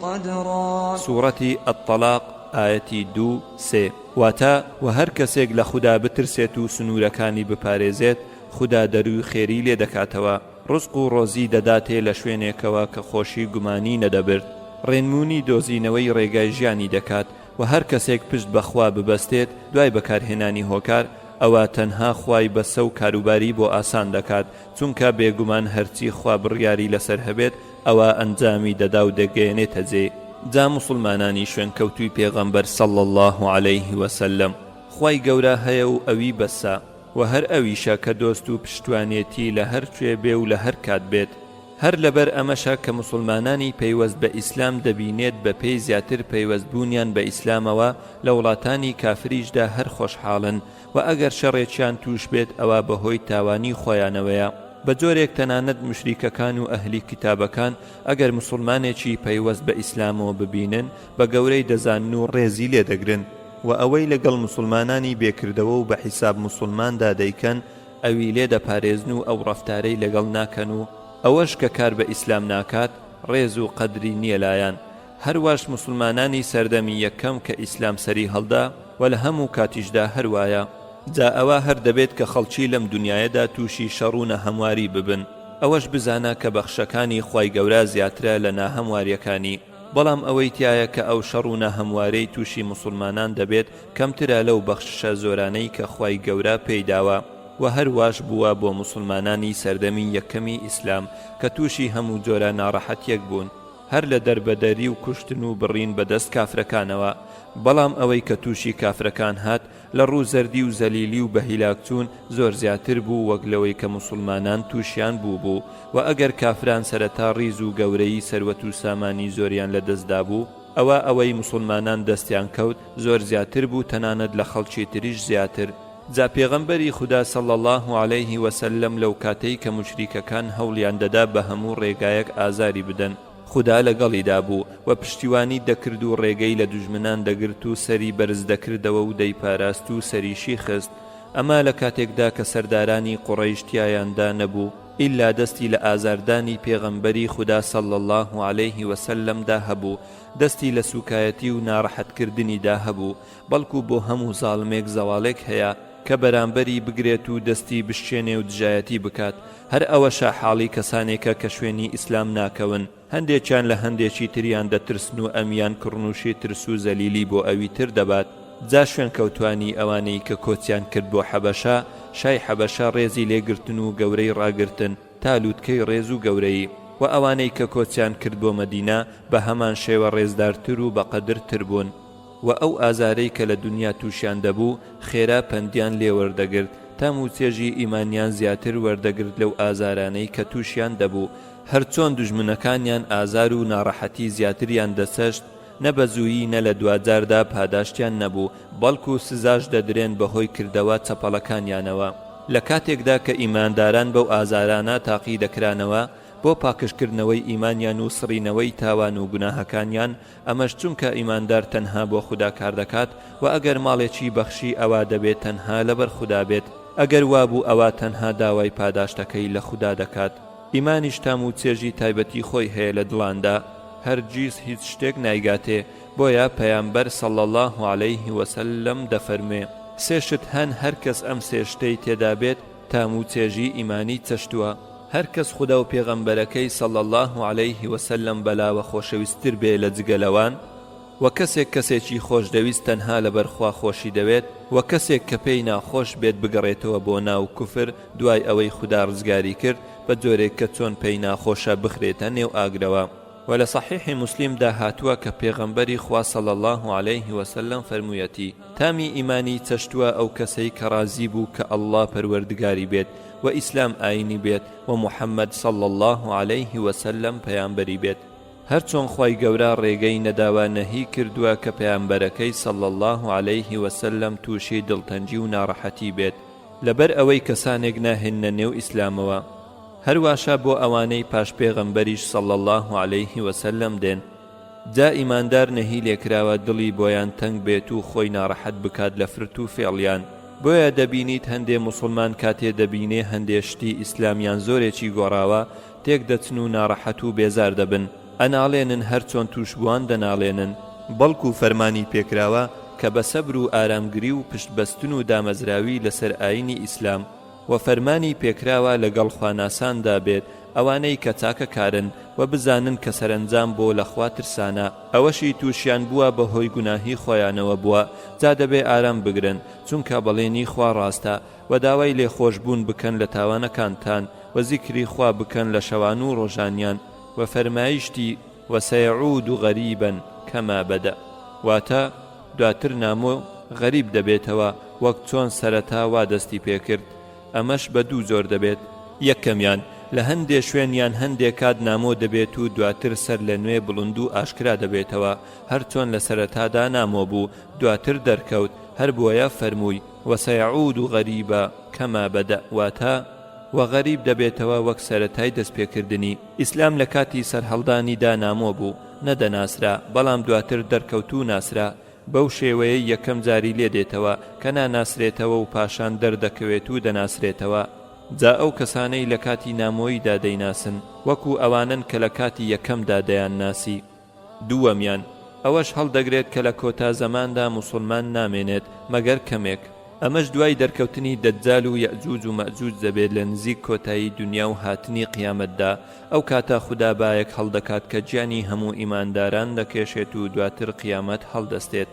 قدرا. سوڕەتی، الطلاق، ئایەتی دوو، سێ. واتە، وە هەر کەسێک لە خودا بترسێت و سنوورەکانی بپارێزێت، خودا دەرووی خێری لێ دەکاتەوە، ڕزق و ڕۆزی دەداتێ لە شوێنێکەوە کە خۆشی گومانی نەدەبرد، ڕێنموونی دۆزینەوەی ڕێگای ژیانی دەکات، وە هەر کەسێک پشت بە خوا ببەستێت دوای بەکارهێنانی هۆکار، ئەوا تەنها خوای بەسە و کاروباری بۆ ئاسان دەکات، چونکە بێگومان هەرچی خوا بڕیاری لەسەر هەبێت ئەوا ئەنجامی دەدا و دەگەیەنێتە جێ. جا موسڵمانانی شوێنکەوتووی پێغەمبەر صلی اللە علیه وسلم خوای گەورە هەیە و ئەوی بەسە، وە هەر ئەویشە کە دۆست و پشتوانێتی لە هەر کوێ بێ و لە هەر کات بێت، هەر لەبەر ئەمەشە کە موسڵمانانی پەیوەست بە ئیسلام دەبینێت بە پێی زیاتر پەیوەست بوونیان بە ئیسلامەوە لە وڵاتانی کافریشدا هەر خۆشحاڵن وە ئەگەر شەڕێکیان تووش بێت ئەوا بەهۆی تاوانی خۆیانەوەیە بە جۆرێک تەنانەت موشریکەکان و ئەهلی کیتابەکان ئەگەر موسوڵمانێکی پەیوەست بە ئیسلامەوە ببینن بە گەورەی دەزانن و ڕێزی لێ دەگرن وە ئەوەی لەگەڵ موسوڵمانانی بێ کردەوە و بە حیساب موسوڵماندا دەیکەن ئەوی لێ دەپارێزن و ئەو ڕەفتارەی لەگەڵ ناکەن و ئەوەش کە کار بە ئیسلام ناکات ڕێز و قەدری نیە لایان هەرواش موسڵمانانی سەردەمی یەکەم کە ئیسلام سەری هەڵدا وە لە هەموو کاتیشدا هەر وایە. جا ئەوە هەر دەبێت کە خەڵکی لەم دونیایەدا تووشی شەڕ و ناهەمواری ببن، ئەوەش بزانە کە بەخشەکانی خوای گەورە زیاترە لە ناهەمواریەکانی، بەڵام ئەوەی تیایە کە ئەو شەڕ و ناهەموارەی تووشی موسڵمانان دەبێت کەمترە لەو بەخششە زۆرانەی کە خوای گەورە پێی داوە، وە هەر واش بووە بۆ موسڵمانانی سەردەمی یەکەمی ئیسلام کە تووشی هەموو جۆرە ناڕەحەتیەک بوون. هەر لە دەربەدەری و کوشتن و بڕین بە دەست کافرەکانەوە، بەڵام ئەوەی کە تووشی کافرەکان هات لە ڕوو زەردی و زەلیلی و بە هیلاک چوون زۆر زیاتر بوو وەک لەوەی کە موسوڵمانان تووشیان بوو بوو وە ئەگەر کافران سەرەتا ڕیز و گەورەیی سەروەت و سامانی زۆریان لە دەست دابوو ئەوا ئەوەی موسوڵمانان دەستیان کەوت زۆر زیاتر بوو تەنانەت لە خەڵکی تریش زیاتر. جا پێغەمبەری خودا صلی اللە علیه وسلم لەو کاتەی کە موشریکەکان هەوڵیان دەدا بە هەموو ڕێگایەک ئازاری بدەن خودا لەگەڵیدا بوو و پشتیوانی دەکرد و ڕێگەی لە دوژمنان دەگرت و سەری بەرز دەکردەوە و دەیپاراست و سەریشی خست ئەمە لە کاتێکدا کە سەردارانی قوڕەیش تیایاندا نەبوو ئیلا دەستی لە ئازاردانی پێغەمبەری خودا صلی اللە علیه وسلم دا هەبوو دەستی لە سوکایەتی و ناڕەحەتکردنیدا هەبوو بەڵکو بۆ هەموو زاڵمێک زەواڵێک هەیە کە بەرامبەری بگرێت و دەستی بشکێنێ و دژایەتی بکات، هەر ئەوەشە حاڵی کەسانێکە کە شوێنی ئیسلام ناکەون، هەندێکیان لە هەندێکی تریان دەترسن و ئەمیان کڕنوشی ترس و زەلیلی بۆ ئەوی تر دەبات، جا شوێنکەوتوانی ئەوانەی کە کۆچیان کرد بۆ حەبەشە، شای حەبەشە ڕێزی لێ گرتن و گەورەی ڕاگرتن تا لوتکەی ڕێز و گەورەیی، وە ئەوانەی کە کۆچیان کرد بۆ مەدینە بە هەمان شێوە ڕێزدارتر و بەقەدر تر بوون. وە ئەو ئازارەی کە لە دونیا تووشیان دەبوو خێرا پەندیان لێ وەردەگرت، تام و چێژی ئیمانیان زیاتر وەردەگرت لەو ئازارانەی کە تووشیان دەبوو. هەرچۆن دوژمنەکانیان ئازار و ناڕەحەتی زیاتریان دەچەشت، نە بە زوویی نە لە دواجاردا پاداشتیان نەبوو، بەڵکو سزاش دەدرێن بەهۆی کردەوە چەپەڵەکانیانەوە. لە کاتێکدا کە ئیمانداران بەو ئازارانە تاقی دەکرانەوە بۆ پاکژکردنەوەی ئیمانیان و سڕینەوەی تاوان و گوناهەکانیان، ئەمەش چونکە ئیماندار تەنها بۆ خودا کار دەکات، وە ئەگەر ماڵێکی بەخشی ئەوا دەبێت تەنها لەبەر خودا بێت، ئەگەر وابوو ئەوا تەنها داوای پاداشتەکەی لە خودا دەکات. ئیمانیش تام و چێژی تایبەتی خۆی هەیە لە دڵاندا، هەرگیز هیچ شتێک نایگاتێ، بۆیە پەیامبەر صلی اللە علیه وسلم دەفەرموێ، سێ شت هەن هەر کەس ئەم سێ شتەی تێدا بێت تام و چێژی ئیمانی چەشتووە، هەر کەس خودا و پێغەمبەرەکەی صلی اللە علیه وسلم بەلاوە خۆشەویستتر بێ لە جگە لەوان، وە کەسێک کەسێکی خۆشدەویست تەنها لەبەر خوا خۆشی دەوێت، وە کەسێک کە پێی ناخۆش بێت بگەڕێتەوە بۆ ناو کوفر دوای ئەوەی خودا ڕزگاری کرد بە جۆرێک کە چۆن پێی ناخۆشە بخرێتە نێو ئاگرەوە. وە لە صحیح مسلم دا هاتووە کە پێغەمبەری خوا صلی اللە علیه وسلم فەرموویەتی، تامی ئیمانی چەشتووە ئەو کەسەی کە ڕازی بوو کە اللە پەروەردگاری بێت و ئیسلام ئاینی بێت و محمد صلی اللە علیه وسلم پەیامبەری بێت. هەرچۆن خوای گەورە ڕێگەی نەداوە نەهی کردووە کە پەیامبەرەکەی صلی اللە علیه وسلم تووشی دڵتەنگی و ناڕەحەتی بێت لەبەر ئەوەی کەسانێک ناهێننە نێو ئیسلامەوە هەرواشە بۆ ئەوانەی پاش پێغەمبەریش صلی اللە علیه وسلم دێن جا ئیماندار نەهی لێکراوە دڵی بۆیان تەنگ بێت و خۆی ناڕەحەت بکات لە فرت و فێڵیان بۆیە دەبینیت هەندێ موسڵمان کاتێ دەبینێ هەندێ شتی ئیسلامیان زۆرێکی گۆڕاوە تێک دەچن و ناڕەحەت و بێزار دەبن، ئەناڵێنن هەر چۆن تووشبووان دەناڵێنن، بەڵکو فەرمانی پێکراوە کە بە سەبر و ئارامگری و پشت بەستن و دامەزراوی لەسەر ئایینی ئیسلام، وە فەرمانی پێکراوە لەگەڵ خواناساندا بێت ئەوانەی کە چاکەکارن، وە بزانن کە سەرەنجام بۆ لە خوا ترسانە، ئەوەشی تووشیان بووە بەهۆی گوناهی خۆیانەوە بووە، جا دەبێ ئارام بگرن، چونکە بەڵێنی خوا ڕاستە، وە داوای لێخۆشبوون بکەن لە تاوانەکانتان، وە زیکری خوا بکەن لە شەوان و ڕۆژانیان، وە فەرمایشتی، وسیعود غریبا کما بدأ، واتە، دواتر نامۆ، غەریب، دەبێتەوە وەک چۆن سەرەتا وا دەستی پێکرد، ئەمەش بە دوو جۆر دەبێت. یەکەمیان، لە هەندێ شوێن یان هەندێ کات نامۆ دەبێت و دواتر سەر لە نوێ بڵند و ئاشکرا دەبێتەوە، هەر چۆن لە سەرەتادا نامۆ بوو دواتر دەرکەوت، هەر بۆیە فەرمووی، وسیعود غریبا کما بدأ، واتە، وە غەریب دەبێتەوە وەک سەرەتای دەستپێکردنی. ئیسلام لە کاتی سەرهەڵدانیدا نامۆ بوو، نەدەناسرا، بەڵام دواتر دەرکەوت و ناسرا، بەو شێوەیەی یەکەم جاری لێ دێتەوە کە ناناسرێتەوە و پاشان دەردەکەوێت و دەناسرێتەوە، جا ئەو کەسانەی لە کاتی نامۆییدا دەیناسن وەکو ئەوانەن کە لە کاتی یەکەمدا دەیانناسی. دووەمیان، ئەوەش هەڵدەگرێت کە لە کۆتا زەماندا موسوڵمان نامێنێت مەگەر کەمێک، ئەمەش دوای دەرکەوتنی دەجال و یەئجوج و مەئجوج دەبێت لە نزیک کۆتایی دونیا و هاتنی قیامەتدا، ئەو کاتە خودا بایەک هەڵدەکات کە گیانی هەموو ئیمانداران دەکێشێت و دواتر قیامەت هەڵدەستێت.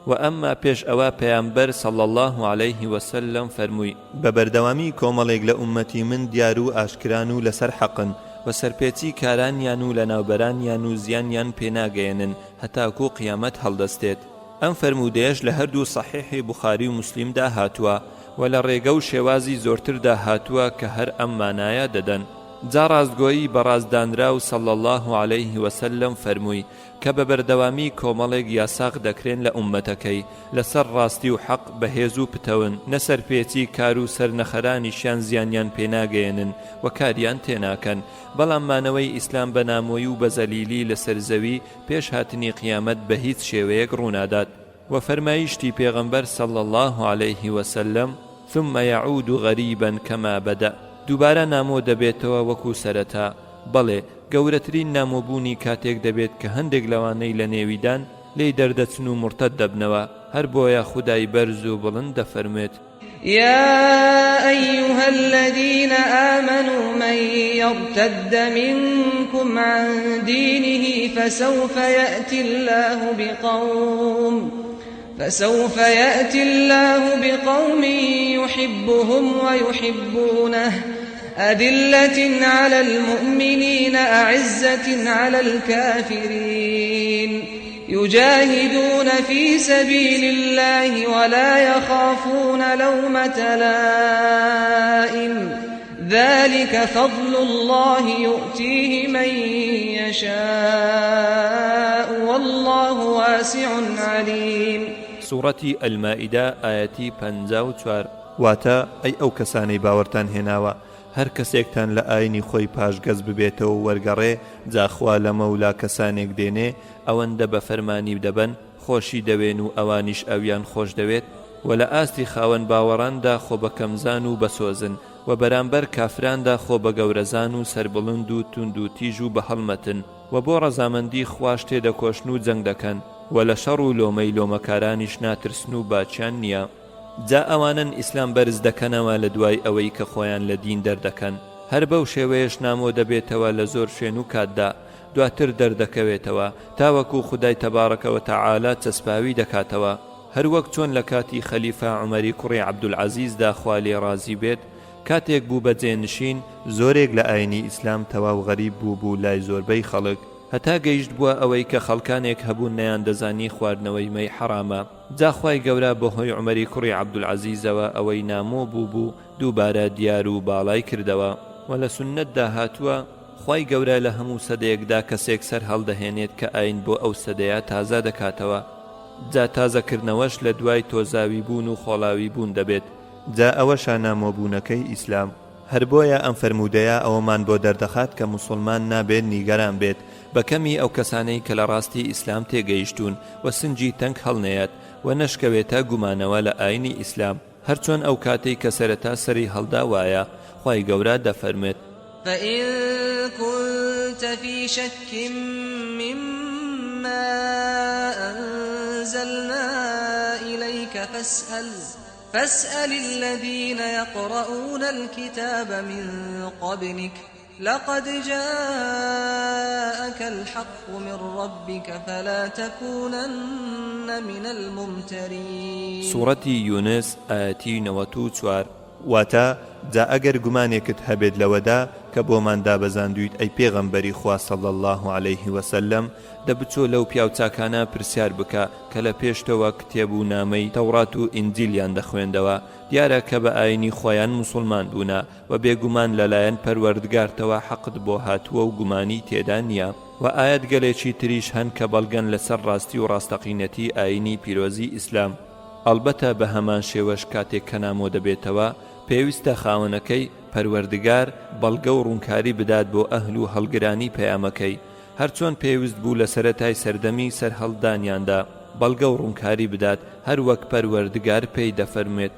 وە ئەمما پێش ئەوە پەیامبەر صلی اللە علیه وسلم فەرمووی. بە بەردەوامی کۆمەڵێک لە ئوممەتی من دیار و ئاشکران و لەسەر حەقن، وە سەرپێچی کارانیان و لەناوبەرانیان و زیانیان پێ ناگەیەنن هەتاکو قیامەت هەڵدەستێت. ئەم فەرموودەیەش لە هەردوو صەحیحی بوخاری و موسلیمدا هاتووە، وە لە ڕێگە و شێوازی زۆرتردا هاتووە کە هەر ئەم مانایە دەدەن. جا ڕاستگۆیی بە ڕاست دانراو صلی اللە علیه وسلم فەرمووی، کە بە بەردەوامی کۆمەڵێک یاساغ دەکرێن لە ئوممەتەکەی، لەسەر ڕاستی و حەق بەهێز و پتەون، نە سەرپێچی کار و سەرنەخەرانیشیان زیانیان پێ ناگەیەنن و کاریان تێناکەن، بەڵام مانەوەی ئیسلام بە نامۆیی و بە زەلیلی لەسەر زەوی پێش هاتنی قیامەت بە هیچ شێوەیەک ڕوونادات. وە فەرمایشتی پێغەمبەر صلی اللە علیه وسلم، ثم یعود غریبا کما بدأ، دووبارە نامۆ دەبێتەوە وەکو سەرەتا، بەڵێ، گەورەترین نامۆبوونی کاتێک دەبێت کە هەندێک لەوانەی لە نێویدان لێی دەردەچن و موڕتەد دەبنەوە، هەر بۆیە خودای بەرز و بڵند دەفەرموێت. یا ایها الذین آمنوا من یرتد منکم عن دینه فسوف یأتی اللە بقوم فسوف یأتی اللە بقوم یحبهم ویحبونه أذلة علی المؤمنین أعزة علی الکافرین یجاهدون فی سبیل اللە ولا یخافون لومة لائم. ذلک فضل اللە یوتیه من یشاء واللە واسع علیم. سوڕەتی المائدە ئایەتی 54. واتە، ئەی ئەو کەسانەی باوەرتان هێناوە، هەر کەسێکتان لە ئاینی خۆی پاشگەز ببێتەوە و وەرگەڕێ، جا خوا لەمەولا کەسانێک دێنێ ئەوەندە بە فەرمانی دەبەن خۆشی دەوێن و ئەوانیش ئەویان خۆش دەوێت، وە لە ئاستی خاوەن باوەڕاندا خۆ بەکەمزان و بەسۆزن، وە بەرامبەر کافراندا خۆ بەگەورەزان و سەربڵند و توندوتیژ و بەهەڵمەتن، وە بۆ ڕەزامەندی خواش تێدەکۆشن و جەنگ دەکەن، وە لە شەڕ و لۆمەی لۆمەکارانیش ناترسن و باکیان نییە. جا ئەوانەن ئیسلام بەرز دەکەنەوە لە دوای ئەوەی کە خۆیان لە دین دەردەکەن، هەر بەو شێوەیەش نامۆ دەبێتەوە لە زۆر شوێن و کاتدا، دواتر دەردەکەوێتەوە، تاوەکو خودای تبارک و تعالی چەسپاوی دەکاتەوە، هەروەک چۆن لە کاتی خەلیفە عومەری کوڕی عەبدولعەزیزدا خوا لێی ڕازی بێت کاتێک بوو بە جێنشین، زۆرێک لە ئاینی ئیسلام تەواو غەریب بوو بوو لای زۆربەی خەڵک، هەتا گەیشتبووە ئەوەی کە خەڵکانێک هەبوون نەیاندەزانی خواردنەوەی مەی حەڕامە، جا خوای گەورە بەهۆی عومەری کوڕی عەبدولعەزیزەوە ئەوەی نامۆ بوو بوو دووبارە دیار و باڵای کردەوە. وە لە سوننەتدا هاتووە، خوای گەورە لە هەموو سەدەیەکدا کەسێک سەر هەڵدەهێنێت کە ئاین بۆ ئەو سەدەیە تازە دەکاتەوە، جا تازەکردنەوەش لە دوای تۆزاوی بوون و خۆڵاوی بوون دەبێت. جا ئەوەشە نامۆبوونەکەی ئیسلام. هەر بۆیە ئەم فەرموودەیە ئەوەمان بۆ دەردەخات کە موسوڵمان نابێت نیگەران بێت بە کەمی ئەو کەسانەی کە لە ڕاستی ئیسلام تێگەیشتوون و سنگی تەنگ هەڵنەیەت و نەشکەوێتە گومانەوە لە ئاینی ئیسلام هەرچۆن ئەو کاتەی کە سەرەتا سەری هەڵدا وایە خوای گەورە دەفەرموێت. فَإِن كُنتَ فِي شَكٍّ مِّمَّا أَنزَلْنَا إِلَيْكَ فَاسْأَلِ فَاسْأَلِ الَّذِينَ يَقْرَءُونَ الْكِتَابَ مِن قَبْلِكَ لَقَدْ جَاءَكَ الْحَقُّ مِن رَّبِّكَ فَلَا تَکُونَنَّ مِنَ الْمُمْتَرِینَ. سوڕەتی یونس ئایەتی 94. واتە، جا ئەگەر گومانێکت هەبێت لەوەدا کە بۆمان دابەزاندوویت ئەی پێغەمبەری خوا صلی اللە علیه وسلم، دە بچۆ لەو پیاوچاکانە پرسیار بکە کە لە پێشتەوە کتێب و نامەی تەوڕات و ئینجیلیان دەخوێندەوە، دیارە کە بە ئاینی خۆیان موسوڵمان بوونە، وە بێگومان لەلایەن پەروەردگارتەوە حەقت بۆ هاتووە و گومانی تێدا نییە. وە ئایەت گەلێکی تریش هەن کە بەڵگەن لەسەر ڕاستی و ڕاستەقینەتی ئایینی پیرۆزی ئیسلام. ئەڵبەتە بەهەمان شێوەش کاتێک کە نامۆ دەبێتەوە پێویستە خاوەنەکەی، پەروەردگار، بەڵگە و ڕوونکاری بدات بۆ ئەهل و هەڵگرانی پەیامەکەی، هەرچۆن پێوست بوو لە سەرەتای سەردەمی سەرهەڵدانیاندا بەڵگە و ڕوونکاری بدات هەروەک پەروەردگار پێی دەفەرموێت.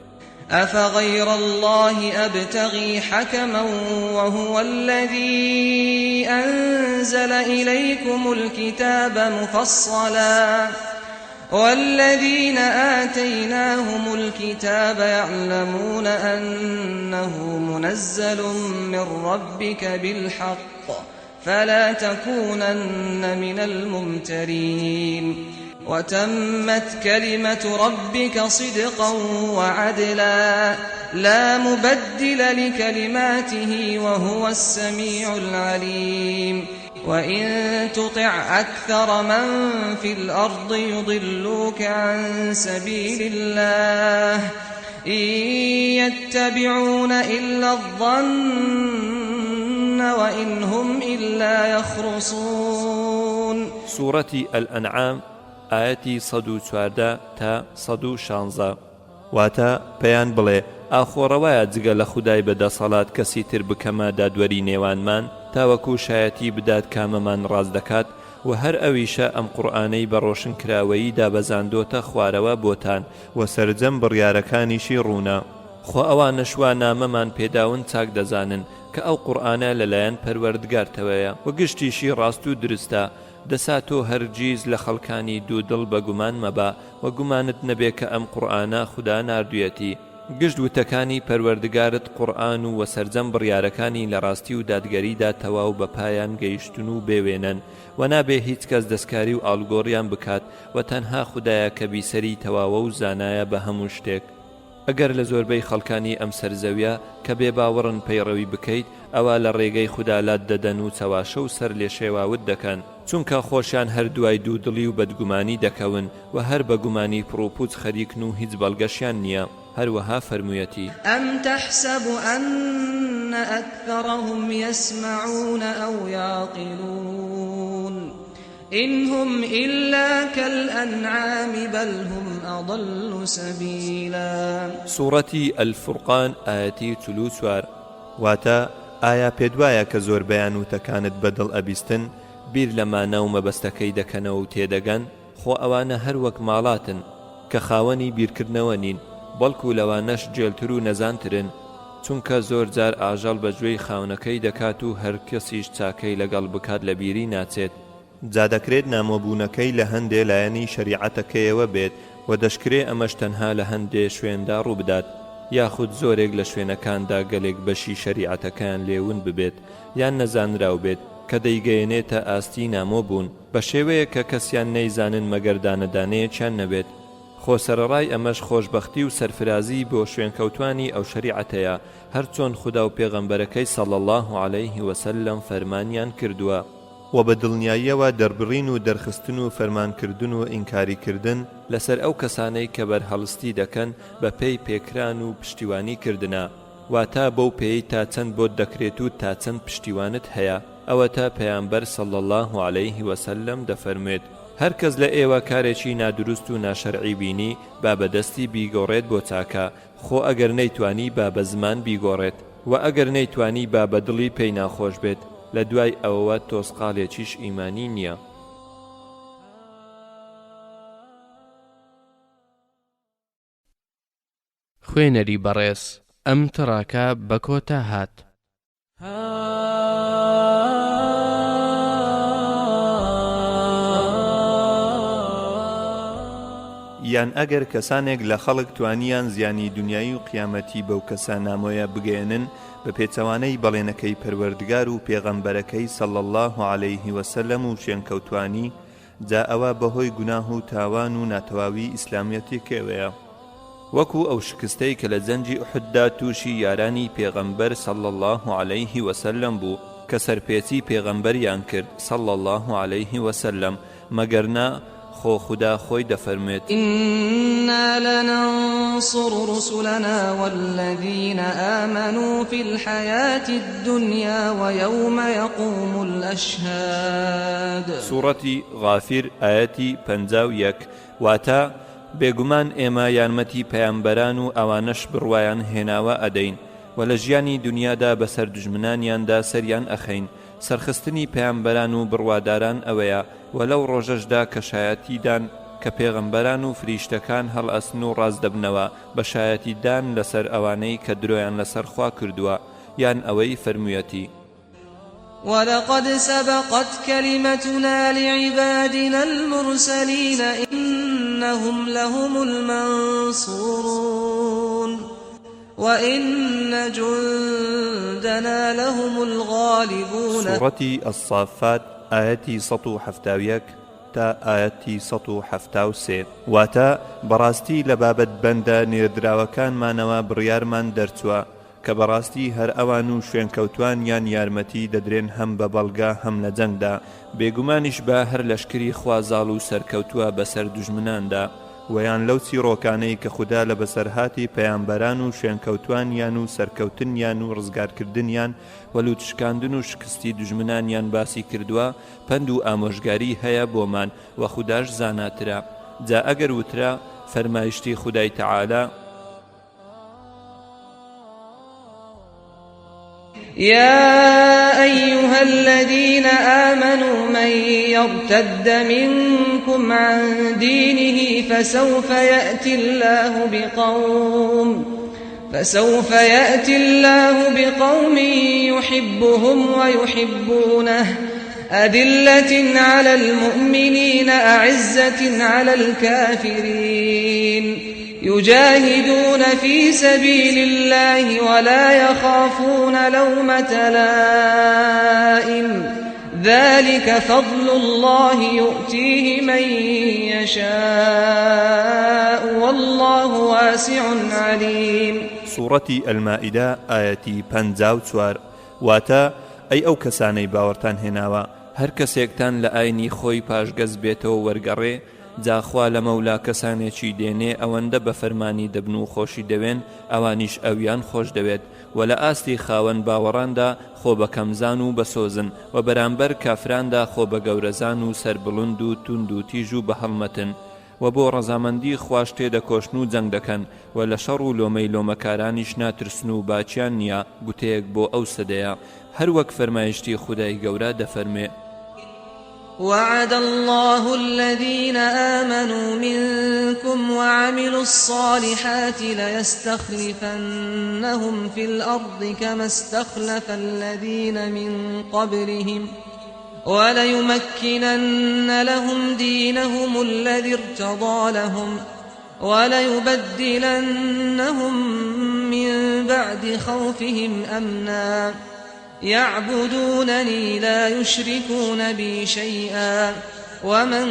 أفغير الله أبتغي حكما وهو الذي أنزل إليكم الكتاب مفصلا والذين آتيناهم الكتاب يعلمون أنه منزل من ربك بالحق فلا تكونن من الممترین وتمت کلمة ربک صدقا وعدلا لا مبدل لکلماته وهو السمیع العلیم وإن تطع أکثر من في الأرض يضلوک عن سبیل الله إن يتبعون إلا الظن وإن هم إلا يخرصون. سوڕەتی الانعام ئایەتی 114 تا 116. واتە، پێیان بڵێ، ئاخۆ ڕەوایە جگە لە خودای بە دەسەڵات کەسی تر بکەمە دادوەری نێوانمان تاوەکو شایەتی بدات کامەمان ڕاست دەکات وە هەر ئەویشە ئەم قورئانەی بە ڕۆشنکراوەیی دابەزاندۆتە خوارەوە بۆتان وە سەرجەم بڕیارەکانیشی ڕوونە. خۆ ئەوانەش وا نامەمان پێداون چاک دەزانن کە ئەو قورئانە لەلایەن پەروەردگارتەوەیە وە گشتیشی ڕاست و دروستە دەسا تۆ هەرگیز لە خەڵکانی دوودڵ بە گومان مەبە وە گومانت نەبێ کە ئەم قورئانە خودا ناردویەتی گشت وتەکانی پەروەردگارت قورئان و وە سەرجەم بڕیارەکانی لە ڕاستی و دادگەریدا تەواو بە پایان گەیشتون و بێ وێنەن وە نابێ هیچ کەس دەستکاری و ئاڵوگۆڕیان بکات وە تەنها خودایە کە بیسەری تەواوە و زانایە بە هەموو شتێک. ئەگەر لە زۆربەی خەڵکانی ئەم سەر زەویە کە بێ باوەڕن پەیڕەوی بکەیت ئەوا لە ڕێگەی خودا لات دەدەن و چەواشە و سەر لێشێواوت دەکەن، چونکە خۆشیان هەر دوای دوودڵی و بەدگومانی دەکەون و هەر بە گومانی پڕوپوچ خەریکن و هیچ بەڵگەشیان نیە. هەروەها فەرموویەتی. أم تحسب أن أكثرهم يسمعون أو يعقلون إن هم إلا كالأنعام بل هم أضل سبیلا. سوڕەتی، الفرقان، ئایەتی 44. واتە، ئایا پێت وایە کە زۆربەیان وتەکانت بە دڵ ئەبیستن، بیر لە مانا و مەبەستەکەی دەکەنەوە و تێدەگەن؟ خۆ ئەوانە هەر وەک ماڵاتن کە خاوەنی بیرکردنەوە نین، بەڵکو لەوانەش جێلتر و نەزانترن، چونکە زۆر جار ئاژەڵ بە گوێی خاونەکەی دەکات و هەر کەسیش چاکەی لەگەڵ بکات لە بیری ناچێت. جا دەکرێت نامۆبوونەکەی لە هەندێ لایەنی شەریعەتەکەیەوە بێت و دەشکرێ ئەمەش تەنها لە هەندێ شوێندا ڕووبدات یاخود زۆرێک لە شوێنەکاندا گەلێک بەشی شەریعەتەکەیان لێ ون ببێت یان نەزانراو بێت کە دەیگەیەنێتە ئاستی نامۆ بوون بە شێوەیەک کە کەسیان نەیزانن مەگەر دانە دانەیەکیان نەبێت. خۆ سەرەڕای ئەمەش خۆشبەختی و سەرفرازی بۆ شوێنکەوتوانی ئەو شەریعەتەیە هەر چۆن خودا و پێغەمبەرەکەی صلی اللە علیه وسلم فەرمانیان کردووە. وە بە دڵنیاییەوە دەربڕین و دەرخستن و فەرمانکردن و ئینکاری کردن، لەسەر ئەو کەسانەی کە بەرهەڵستی دەکەن بە پێی پێکران و پشتیوانی کردنە، واتە بەو پێیەی تا چەند بۆت دەکرێت و تا چەند پشتیوانت هەیە، ئەوەتا پەیامبەر صلی اللە علیه وسلم دەفەرموێت، هەر کەس لە ئێوە کارێکی نادروست و ناشەرعی بینی با بە دەستی بیگۆڕێت بۆ چاکە، خۆ ئەگەر نەیتوانی با بە زمان بیگۆڕێت، وە ئەگەر نەیتوانی با بە دڵی پێی ناخۆش بێت، لە دوای ئەوەوە تۆزقاڵێکیش ئیمانی نییە. خوێنەری بەڕێز ئەم تڕاکە بە کۆتا هات. یان ئەگەر کەسانێک لە خەڵک توانیان زیانی دونیایی و قیامەتی بەو کەسە نامۆیە بگەیەنن بە پێچەوانەی بەڵێنەکەی پەروەردگار و پێغەمبەرەکەی صلی اللە علیه وسلم و شوێنکەوتوانی جا ئەوە بەهۆی گوناه و تاوان و ناتەواوی ئیسلامیەتێکەوەیە. وەکو ئەو شکستەی کە لە جەنگی ئوحددا تووشی یارانی پێغەمبەر صلی اللە علیه وسلم بوو کە سەرپێچی پێغەمبەریان کرد صلی اللە علیه وسلم مەگەر نا خۆ خودا خۆی دەفەرموێت. إنا لننصر رسلنا والذین آمنوا فی الحیاة الدنیا ویوم یقوم الاشهاد. سوڕەتی، غافر، ئایەتی 51، واتە، بێگومان ئێمە یارمەتی پەیامبەران و ئەوانەش بڕوایان هێناوە ئەدەین، وە لە ژیانی دونیادا بەسەر دوژمنانیاندا سەریان ئەخەین، سەرخستنی پەیامبەران و بڕواداران ئەوەیە، وە لەو ڕۆژەشدا کە شایەتی دان کە پێغەمبەران و فریشتەکان هەڵئەستن و ڕاست دەبنەوە بە شایەتی دان لەسەر ئەوانەی کە درۆیان لەسەر خوا کردووە یان ئەوەی فەرموویەتی. ولقد سبقت کلمتنا لعبادنا المرسلین انهم لهم المنصورون وان جندنا لهم الغالبون. سوڕەتی، الصافات، ئایەتی 171 تا ئایەتی 173. واتە، بەڕاستی لە بابەت بەندە نێردراوەکانمانەوە بڕیارمان دەرچووە کە بەڕاستی هەر ئەوان و شوێنکەوتوانیان یارمەتی دەدرێن هەم بە بەڵگە هەم لە جەنگدا، بێگومانیش با هەر لەشکری خوا زاڵ و سەرکەوتووە بەسەر دوژمناندا. وە یان لەو چیڕۆکانەی کە خودا لە بەسەرهاتی پەیامبەران و شوێنکەوتوانیان و سەرکەوتنیان و ڕزگارکردنیان و لوتشکاندن و شکستی دوژمنانیان باسی کردووە پەند و ئامۆژگاری هەیە بۆمان وە خوداش زاناترە جا ئەگەر وترا فەرمایشتی خودای تەعالا يا أيها الذين آمنوا من يرتد منكم عن دينه فسوف يأتي الله بقوم فسوف يأتي الله بقوم يحبهم ويحبونه أذلة على المؤمنين أعزة على الكافرين يجاهدون في سبيل الله ولا يخافون لومة لائم ذلك فضل الله يؤتيه من يشاء والله واسع عليم. سوڕەتی المائدە ئایەتی 54 واتە، ئەی ئەو کەسانەی باوەڕتان هێناوە، هەر کەسێکتان لە ئاینی خۆی پاشگەز بێتەوە وەرگەڕێ، جا خوا لەمەولا کەسانێکی دێنێ ئەوەندە بە فەرمانی دەبن و خۆشی دەوێن ئەوانیش ئەویان خۆش دەوێت وە لە ئاستی خاوەن باوەڕاندا خۆ بە کەمزان و بەسۆزن وە بەرامبەر کافراندا خۆ بە گەورەزان و سەربڵند و توند و تیژ و بەهەڵمەتن وە بۆ ڕەزامەندی خواش تێدەکۆشن و جەنگ دەکەن وە لە شەڕ و لۆمەی لۆمەکارانیش ناترسن و باکیان نیە، گوتەیەک بۆ ئەو سەدەیە هەر وەک فەرمایشتی خودای گەورە دەفەرموێ. وعد اللە الذین آمنوا منکم وعملوا الصالحات لیستخلفنهم فی الارض کما استخلف الذین من قبلهم وليمكنن لهم دينهم الذي ارتضى لهم وليبدلنهم من بعد خوفهم أمنا يعبدونني لا يشركون بي شيئا ومن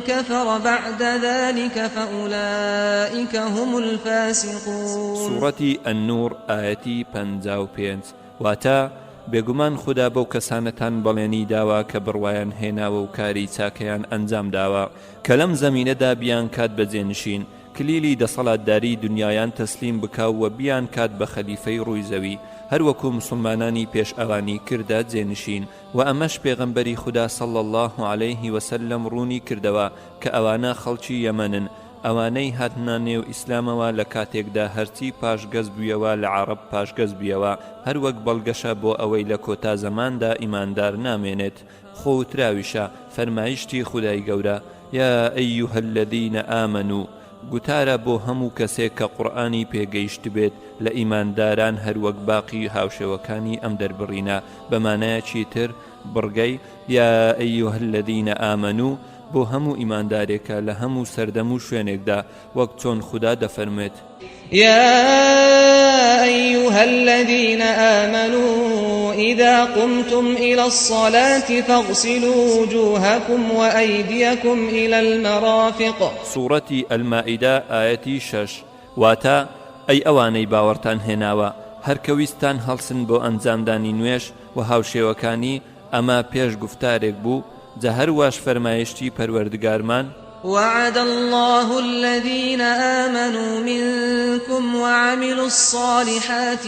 كفر بعد ذلك فأولئك هم الفاسقون. سوڕەتی النور ئایەتی 55 واتە، بێگومان خودا بەو کەسانەتان بەڵێنی داوە کە بڕوایان هێناوە و کاری چاکەیان ئەنجام داوە کە لەم زەمینەدا بیانکات بە جێنشین، کلیلی دەسەڵاتداری دونیایان تەسلیم بکا و بیانکات بە خەلیفەی ڕووی زەوی، هەروەکو موسڵمانانی پێش ئەوانی کردە جێنشین، وە ئەمەش پێغەمبەری خودا صلی اللە علیه وسلم ڕوونی کردەوە کە ئەوانە خەڵکی یەمەنن، ئەوانەی هاتنە نێو ئیسلامەوە لە کاتێکدا هەرچی پاشگەز بویەوە لە عەڕەب پاشگەز بویەوە، هەروەک بەڵگەشە بۆ ئەوەی لە کۆتا زەماندا ئیماندار نامێنێت، خۆ وتراویشە، فەرمایشتی خودای گەورە، یا ایها الذین آمنوا، گوتارە بۆ هەموو کەسێک کە قورئانی پێ گەیشتبێت لە ئیمانداران هەروەک باقی هاوشێوەکانی ئەم دەربڕینە، بە مانایەکی تر بڕگەی، یا ایها الذین آمنوا، بۆ هەموو ئیماندارێکە لە هەموو سەردەم و شوێنێکدا، وەک چۆن خودا دەفەرموێت. یا ایها الذین آمنوا اذا قمتم الی الصلاة فاغسلوا وجوهکم وایدیکم الی المرافق. سوڕەتی المائدە ئایەتی شەش، واتە، ئەی ئەوانەی باوەڕتان هێناوە، هەر کە ویستتان هەڵسن بۆ ئەنجامدانی نوێژ و هاوشێوەکانی، ئەمە پێش گوفتارێک بوو، جا هەر واش فەرمایشتی پەروەردگارمان. وعد اللە الذین آمنوا منکم وعملوا الصالحات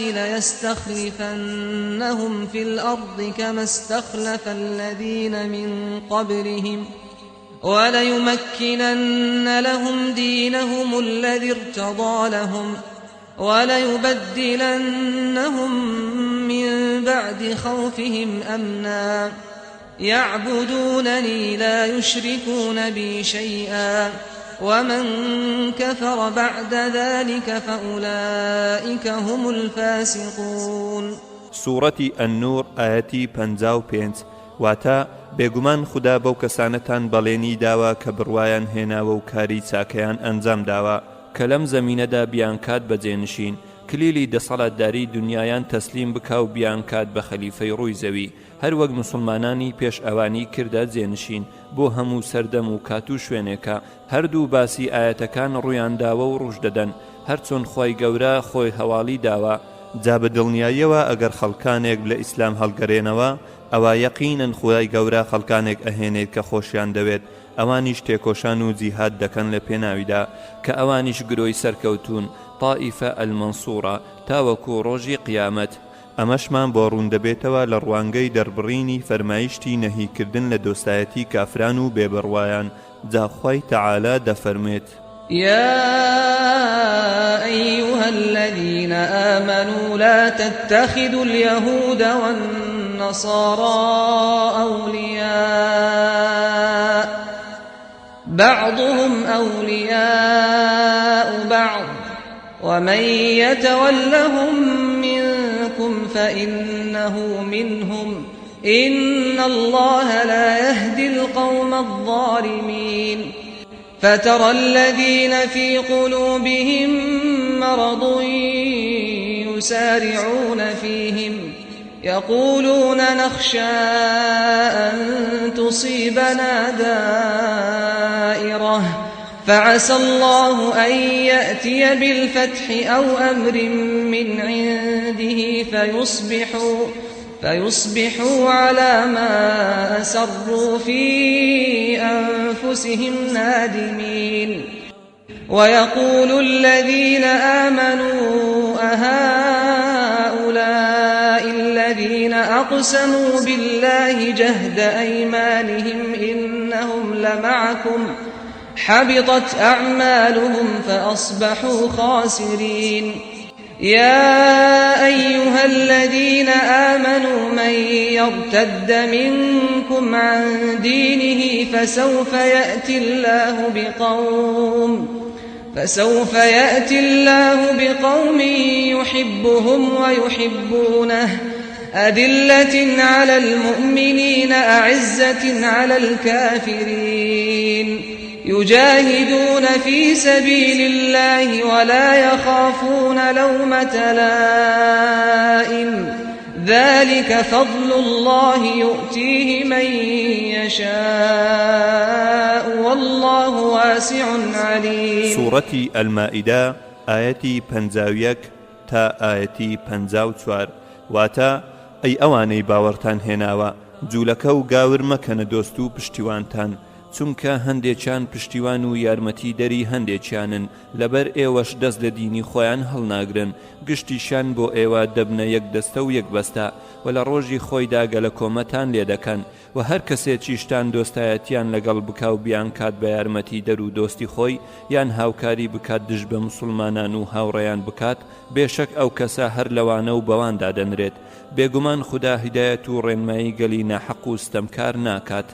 لیستخلفنهم فی الارض کما استخلف الذین من قبلهم وليمكنن لهم دينهم الذي ارتضى لهم وليبدلنهم من بعد خوفهم أمنا يعبدونني لا يشركون بي شيئا ومن كفر بعد ذلك فأولئك هم الفاسقون. سوڕەتی النور ئایەتی 55، واتە، بێگومان خودا بەو کەسانەتان بەڵێنی داوە کە بڕوایان هێناوە و کاری چاکەیان ئەنجام داوە، کە لەم زەمینەدا بیانکات بە جێنشین، کلیلی دەسەڵاتداری دونیایان تەسلیم بکا و بیانکات بە خەلیفەی ڕووی زەوی، هەر وەک موسڵمانانی پێش ئەوانی کردە جێنشین، بۆ هەموو سەردەم و کات و شوێنێکە. هەردوو باسی ئایەتەکان ڕوویان داوە و ڕووش دەدەن، هەر چۆن خوای گەورە خۆی هەواڵی داوە، جا بە دڵنیاییەوە ئەگەر خەڵکانێک لە ئیسلام هەڵگەرێنەوە، ئەوا یەقینەن خودای گەورە خەڵکانێک ئەهێنێت کە خۆشیان دەوێت، ئەوانیش تێکۆشان و جیهاد دەکەن لە پێناویدا، کە ئەوانیش گرۆی سەرکەوتوون، طائفە المنصورە، تاوەکو ڕۆژی قیامەت. ئەمەشمان بۆ ڕوون دەبێتەوە لە ڕوانگەی دەربڕینی فەرمایشتی نەهی کردن لە دۆستایەتی کافران و بێ بڕوایان، جا خوای تەعالا دەفەرموێت. یا ایها الذین آمنوا لا تتخذوا اليهود والنصارى أولياء بعضهم أولياء بعض ومن يتولهم منكم فإنه منهم إن الله لا يهدي القوم الظالمين فترى الذين في قلوبهم مرض يسارعون فيهم يقولون نخشى أن تصيبنا دائرة فعسى الله أن يأتي بالفتح أو أمر من عنده فيصبحوا. فیصبحوا علی ما اسروا فی انفسهم نادمین ویقول الذین آمنوا أهؤلاء الذین أقسموا بالله جهد أیمانهم إنهم لمعکم حبطت أعمالهم فأصبحوا خاسرین يا أيها الذين آمنوا من يرتد منكم عن دينه فسوف يأتي الله بقوم فسوف يأتي الله بقوم يحبهم ويحبونه أذلة على المؤمنين أعزة على الكافرين يجاهدون في سبيل الله ولا يخافون لومة لائم ذلك فضل الله يؤتيه من يشاء والله واسع عليم. سوڕەتی المائدە ئایەتی 51 تا ئایەتی 54 واتە، ئەی ئەوانەی باوەڕتان هێناوە جولەکە و گاور مەکەنە دۆست و پشتیوانتان چونکە هەندێکیان پشتیوان و یارمەتی دەری هەندێکیانن لەبەر ئێوەش دەست لە دینی خۆیان هەڵناگرن گشتیشیان بۆ ئێوە دەبنە یەک دەستە و یەک بەستە و لە ڕۆژی خۆیدا گەلەکۆمەتان لێ دەکەن و هەر کەسێکیشتان دۆستایەتیان لەگەڵ بکا و بیانکات بە یارمەتی دەر و دۆستی خۆی یان هاوکاری بکات دژ بە موسوڵمانان و هاوڕێیان بکات بێشەک ئەو کەسە هەر لەوانە و بەوان دادەنرێت بێگومان خودا هیدایەت و ڕێنمایی گەلی ناحەق و ستەمکار ناکات.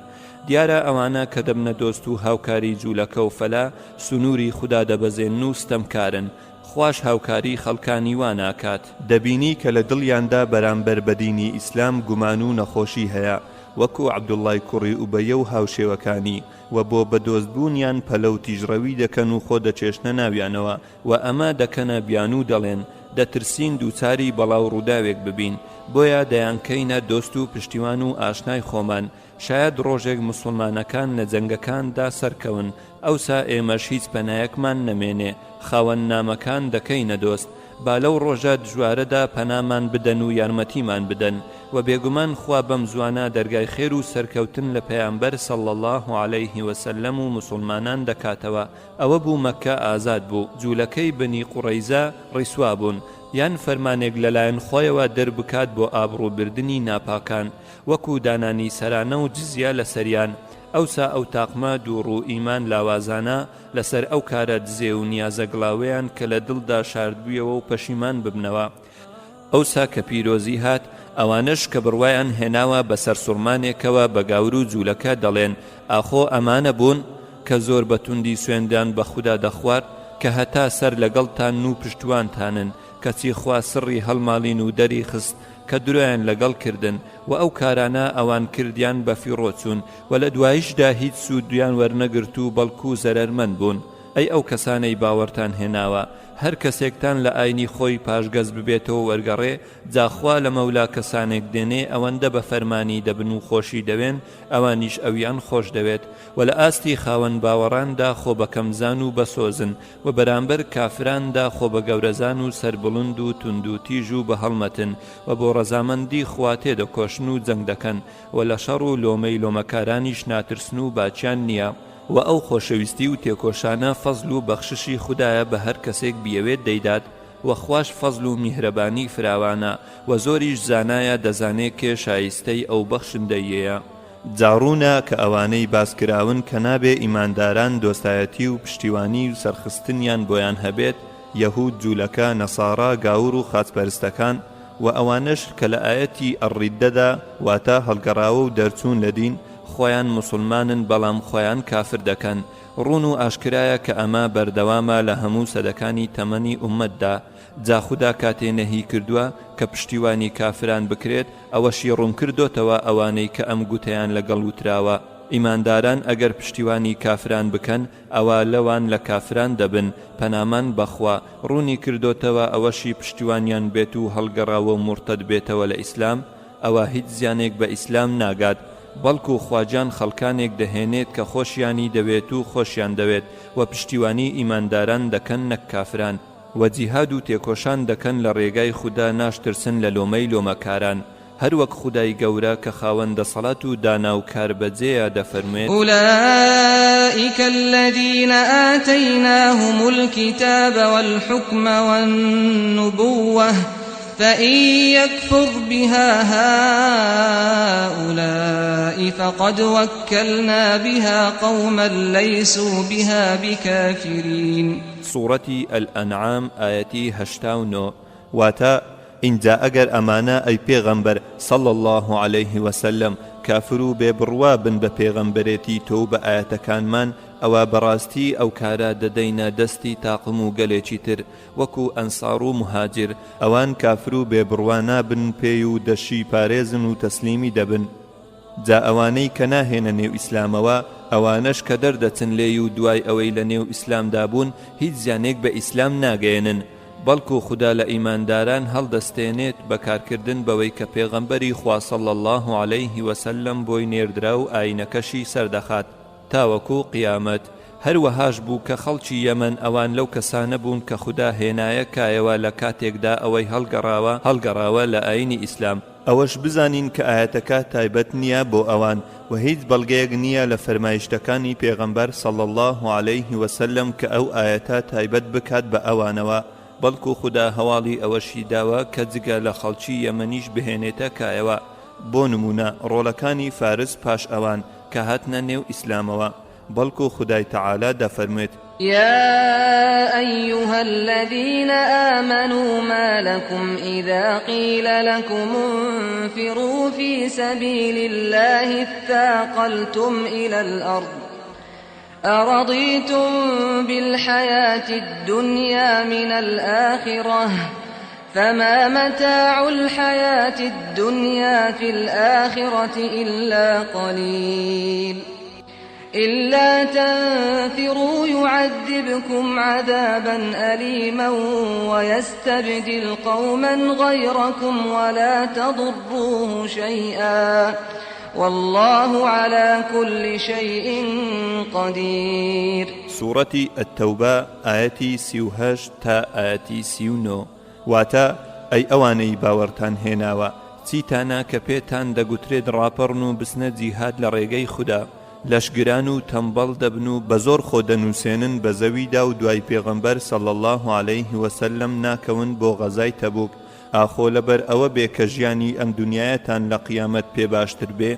دیارە ئەوانە کە دەبنە دۆست و هاوکاری جولەکە و فەلا سنوری خودا دەبەزێنن و ستەمکارن، خواش هاوکاری خەڵکانی وا ناکات. دەبینی کە لە دڵیاندا بەرامبەر بە دینی ئیسلام گومان و نەخۆشی هەیە، وەکو عەبدوڵڵای کوڕی ئوبەیە و هاوشێوەکانی، وە بۆ بە دۆست بوونیان پەلە و تیژڕەوی دەکەن و خۆ دەکێشنە ناویانەوە، وە ئەمە دەکەنە بیانوو دەڵێن، دەترسین دووچاری بەڵا و ڕووداوێک ببین، بۆیە دەیانکەینە دۆست و پشتیوان و ئاشنای خۆمان، شایەد ڕۆژێک موسوڵمانەکان لە جەنگەکاندا سەرکەون، ئەوسا ئێمەش هیچ پەنایەکمان نەمێنێ، خاوەن نامەکان دەکەینە دۆست، با لەو ڕۆژە دژوارەدا پەنامان بدەن و یارمەتیمان بدەن، وە بێگومان خوا بەم زوانە دەرگای خێر و سەرکەوتن لە پەیامبەر صلی اللە علیه وسلم و موسوڵمانان دەکاتەوە، ئەوە بوو مەککە ئازاد بوو، جولەکەی بەنی قوڕەیزە ڕیسوا بوون، یان فەرمانێک لەلایەن خوایەوە دەربکات بۆ ئابڕوو بردنی ناپاکان، وەکو دانانی سەرانە و جزیە لەسەریان، ئەوسا ئەو تاقمە دووڕوو ئیمان لاوازانە لەسەر ئەو کارە دزێو و نیازە گڵاوەیان کە لە دڵدا شاردبوویەوە و پەشیمان ببنەوە. ئەوسا کە پیرۆزی هات، ئەوانەش کە بڕوایان هێناوە بە سەرسوڕمانێکەوە بە گاور و جوولەکە دەڵێن، ئاخۆ ئەمانە بوون؟ کە زۆر بە توندی سوێندیان بە خودا دەخوارد کە هەتا سەر لەگەڵتانن و پشتوانتانن، کەچی خوا سڕی هەڵماڵین و دەری خست کە درۆیان لەگەڵ کردن و ئەو کارانە ئەوان کردیان بە فیڕۆ چوون و لە دوایشدا هیچ سوودیان وەرنەگرت و بەڵکو زەرەرمەند بوون. ئەی ئەو کەسانەی باوەڕتان هێناوە هەر کەسێکتان لە ئاینی خۆی پاشگەز ببێتەوە وەرگەڕێ جا خوا لەمەولا کەسانێک دێنێ ئەوەندە بە فەرمانی دەبن و خۆشی دەوێن ئەوانیش ئەویان خۆش دەوێت وە لە ئاستی خاوەن باوەڕاندا خۆ بەکەمزان و بەسۆزن وە بەرامبەر کافراندا خۆ بەگەورەزان و سەربڵند و توندوتیژ و بەهەڵمەتن وە بۆ ڕەزامەندی خوا تێدەکۆشن و جەنگ دەکەن وە لە شەڕ و لۆمەی لۆمەکارانیش ناترسن و باکیان نیە. وە ئەو خۆشەویستی و تێکۆشانە فەزل و بەخششی خودایە بە هەر کەسێک بیەوێت دەیدات، وە خواش فەزل و میهرەبانی فراوانە، وە زۆریش زانایە دەزانێ کێ شایستەی ئەو بەخشندەییەیە. جا ڕوونە کە ئەوانەی باس کراون کە نابێ ئیمانداران دۆستایەتی و پشتیوانی و سەرخستنیان بۆیان هەبێت، یەهود، جولەکە، نەسارا، گاور و خاچپەرستەکان، وە ئەوانەش کە لە ئایەتی الردەدا واتە هەڵگەڕاوە و دەرچوون لە دین، خۆیان موسوڵمانن بەڵام خۆیان کافر دەکەن، ڕوون و ئاشکرایە کە ئەمە بەردەوامە لە هەموو سەدەکانی تەمەنی ئوممەتدا، جا خودا کاتێ نەهی کردووە کە پشتیوانی کافران بکرێت ئەوەشی ڕوونکردۆتەوە ئەوانەی کە ئەم گوتەیان لەگەڵ وتراوە ئیمانداران ئەگەر پشتیوانی کافران بکەن ئەوا لەوان لە کافران دەبن پەنامان بەخوا ڕوونی کردۆتەوە ئەوەشی پشتیوانیان بێت و هەڵگەڕاوە و مورتەد بێتەوە لە ئیسلام ئەوا هیچ زیانێک بە ئیسلام ناگات بەڵکو خواجان خەڵکانێک دەهێنێت کە خۆشیانی دەوێت و خۆشیان دەوێت و پشتیوانی ئیمانداران دەکەن نەک کافران وە جیهاد و تێکۆشان دەکەن لە ڕێگای خودا ناشترسن لە لۆمەی لۆمەکاران. هەروەک خودای گەورە کە خاوەن دەسەڵات و دانا و کاربەجێیە دەفەرموێت. أولئک الذین آتیناهم الکتاب والحکم والنبوة فإن یکفر بها هؤلاء فقد وکلنا بها قوما لیسوا بها بکافرین. سوڕەتی الانعام ئایەتی 89، واتە، ئینجا ئەگەر ئەمانە ئەی پێغەمبەر، صلی اللە علیه وسلم، کافر و بێ بڕوا بن بە پێغەمبەرێتی تۆ و بە ئایەتەکانمان ئەوا بەڕاستی ئەو کارە دەدەینە دەستی تاقم و گەلێکی تر وەکو ئەنساڕ و موهاجر، ئەوان کافر و بێ بڕوا نابن پێی و دەشی پارێزن و تەسلیمی دەبن. جا ئەوانەی کە ناهێنە نێو ئیسلامەوە، ئەوانەش کە دەردەچن لێی و دوای ئەوەی لە نێو ئیسلامدا بوون هیچ زیانێک بە ئیسلام ناگەیەنن، بەڵکو خودا لە ئیمانداران هەڵدەستێنێت بە کارکردن بەوەی کە پێغەمبەری خوا صلی اللە علیه وسلم بۆی نێردرا و ئاینەکەشی سەردەخات تاوەکو قیامەت، هەروەهاش بوو کە خەڵکی یەمەن ئەوان لەو کەسانە بوون کە خودا هێنایە کایەوە لە کاتێکدا ئەوەی هەڵگەڕاوە هەڵگەڕاوە لە ئاینی ئیسلام. ئەوەش بزانین کە ئایەتەکە تایبەت نییە بۆ ئەوان وە هیچ بەڵگەیەک نییە لە فەرمایشتەکانی پێغەمبەر صلی اللە علیه وسلم کە ئەو ئایەتە تایبەت بکات بە ئەوانەوە بەڵکو خودا هەواڵی ئەوەشی داوە کە جگە لە خەڵکی یەمەنیش بهێنێتە کایەوە بۆ نموونە ڕۆڵەکانی فارس پاش ئەوان کە هاتنە نێو ئیسلامەوە بەڵکو خودای تەعالا دەفەرموێت. یا ایها الذین آمنوا ما لکم اذا قیل لکم انفروا فی سبیل الله اثاقلتم الی الارض ارضیتم بالحیاة الدنیا من الآخرة فما متاع الحیاة الدنیا فی الآخرة الا قلیل إلا تنفروا يعذبكم عذابا أليما ويستبدل قوما غيركم ولا تضروه شيئا واللە علی کل شیء قدیر. سوڕەتی التوبە ئایەتی 38 تا ئایەتی 39، واتە، ئەی ئەوانەی باوەڕتان هێناوە، چیتانە کە پێتان دەگوترێت ڕاپەڕن و بچنە جیهاد لە ڕێگەی خودا، لەشگران و تەمبەڵ دەبن و بەزۆر خۆ دەنووسێنن بە زەویدا و دوای پێغەمبەر صلی اللە علیه وسلم ناکەون بۆ غەزای تەبوک، ئاخۆ لەبەر ئەوە بێ کە ژیانی ئەم دونیایەتان لە قیامەت پێ باشتر بێ؟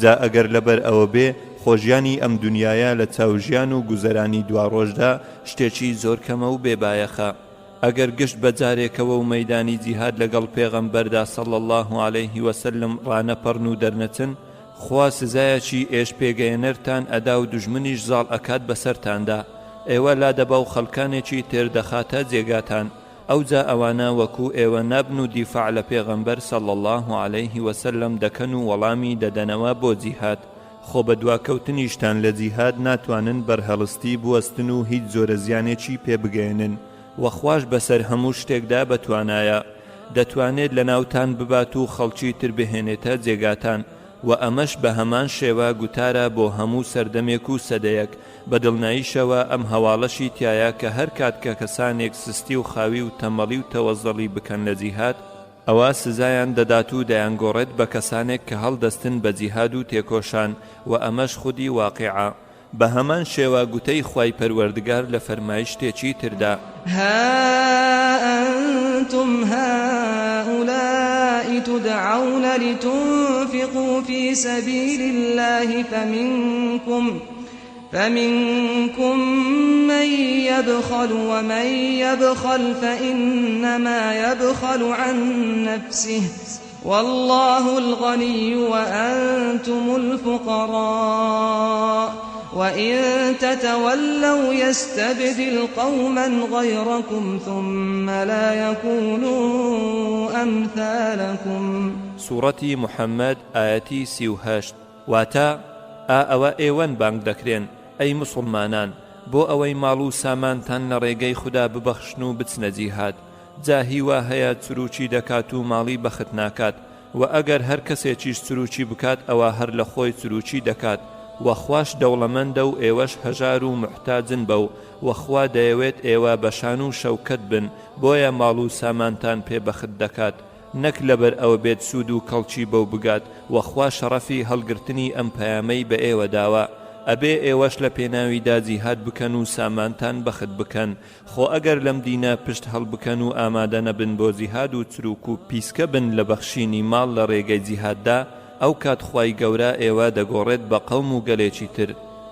جا ئەگەر لەبەر ئەوە بێ، خۆ ژیانی ئەم دونیایە لە چاو ژیان و گوزەرانی دواڕۆژدا شتێکی زۆر کەمە و بێ بایەخە. ئەگەر گشت بە جارێکەوە و مەیدانی جیهاد لەگەڵ پێغەمبەردا صلی اللە علیه وسلم ڕانەپەڕن و دەرنەچن، خوا سزایەکی ئێش پێگەیەنەرتان ئەدا و دوژمنیش زاڵ ئەکات بەسەرتاندا، ئێوە لادەبا و خەڵکانێکی تر دەخاتە جێگاتان، ئەوجا ئەوانە وەکو ئێوە نابن و دیفاع لە پێغەمبەر صلی اللە علیه وسلم دەکەن و وەڵامی دەدەنەوە بۆ جیهاد، خۆ بە دواکەوتنیشتان لە جیهاد ناتوانن بەرهەڵستی بوەستن و هیچ جۆرە زیانێکی پێ بگەیەنن، وە خواش بەسەر هەموو شتێکدا بەتوانایە دەتوانێت لەناوتان ببات و خەڵکی تر بهێنێتە جێگاتان، وە ئەمەش بەهەمان شێوە گوتارە بۆ هەموو سەردەمێک و سەدەیەک، بەدڵنیاییشەوە ئەم هەواڵەشی تیایە کە هەرکات کە کەسانێک سستی و خاوی و تەمەڵی و تەوەزەڵی بکەن لە جیهاد، ئەوا سزایان دەدات و دەیانگۆڕێت بە کەسانێک کە هەڵدەستن بە جیهاد و تێکۆشان، وە ئەمەش خودی واقیعە. بە هەمان شێوە گوتەی خوای پەروەردگار لە فەرمایشتێکی تردا. ها أنتم هؤلاء تدعون لتنفقوا في سبيل الله فمنكم فمنكم من يبخل ومن يبخل فإنما يبخل عن نفسه واللە الغنی وأنتم الفقراء وإن تتولوا يستبدل قوما غيركم ثم لا يكونوا أمثالكم. سوڕەتی محمد ئایەتی 38، واتە، ئا ئەوە ئێوەن بانگ دەکرێن، ئەی موسوڵمانان، بۆ ئەوەی ماڵ و سامانتان لە ڕێگەی خودا ببەخشن و بچنە جیهاد، جا هی وا هەیە چروکی دەکات و ماڵی بەخت ناکات وە ئەگەر هەر کەسێکیش چروکی بکات ئەوا هەر لە خۆی چروکی دەکات وە خواش دەوڵەمەندە و ئێوەش هەژار و موحتاجن بەو وە خوا دەیەوێت ئێوە بە شان و شەوکەت بن بۆیە ماڵ و سامانتان پێ بەخت دەکات. نەک لەبەر ئەوە بێت سوود و کەڵکی بەو بگات، وە خوا شەڕەفی هەڵگرتنی ئەم پەیامەی بە ئێوە داوە ئەبێ ئێوەش لە پێناویدا جیهاد بکەن و سامانتان بەخت بکەن، خۆ ئەگەر لەم دینە پشت هەڵبکەن و ئامادە نەبن بۆ جیهاد و چروک و پیسکە بن لە بەخشینی ماڵ لە ڕێگەی جیهاددا ئەوکات خوای گەورە ئێوە دەگۆڕێت بە قەوم و گەلێکی تر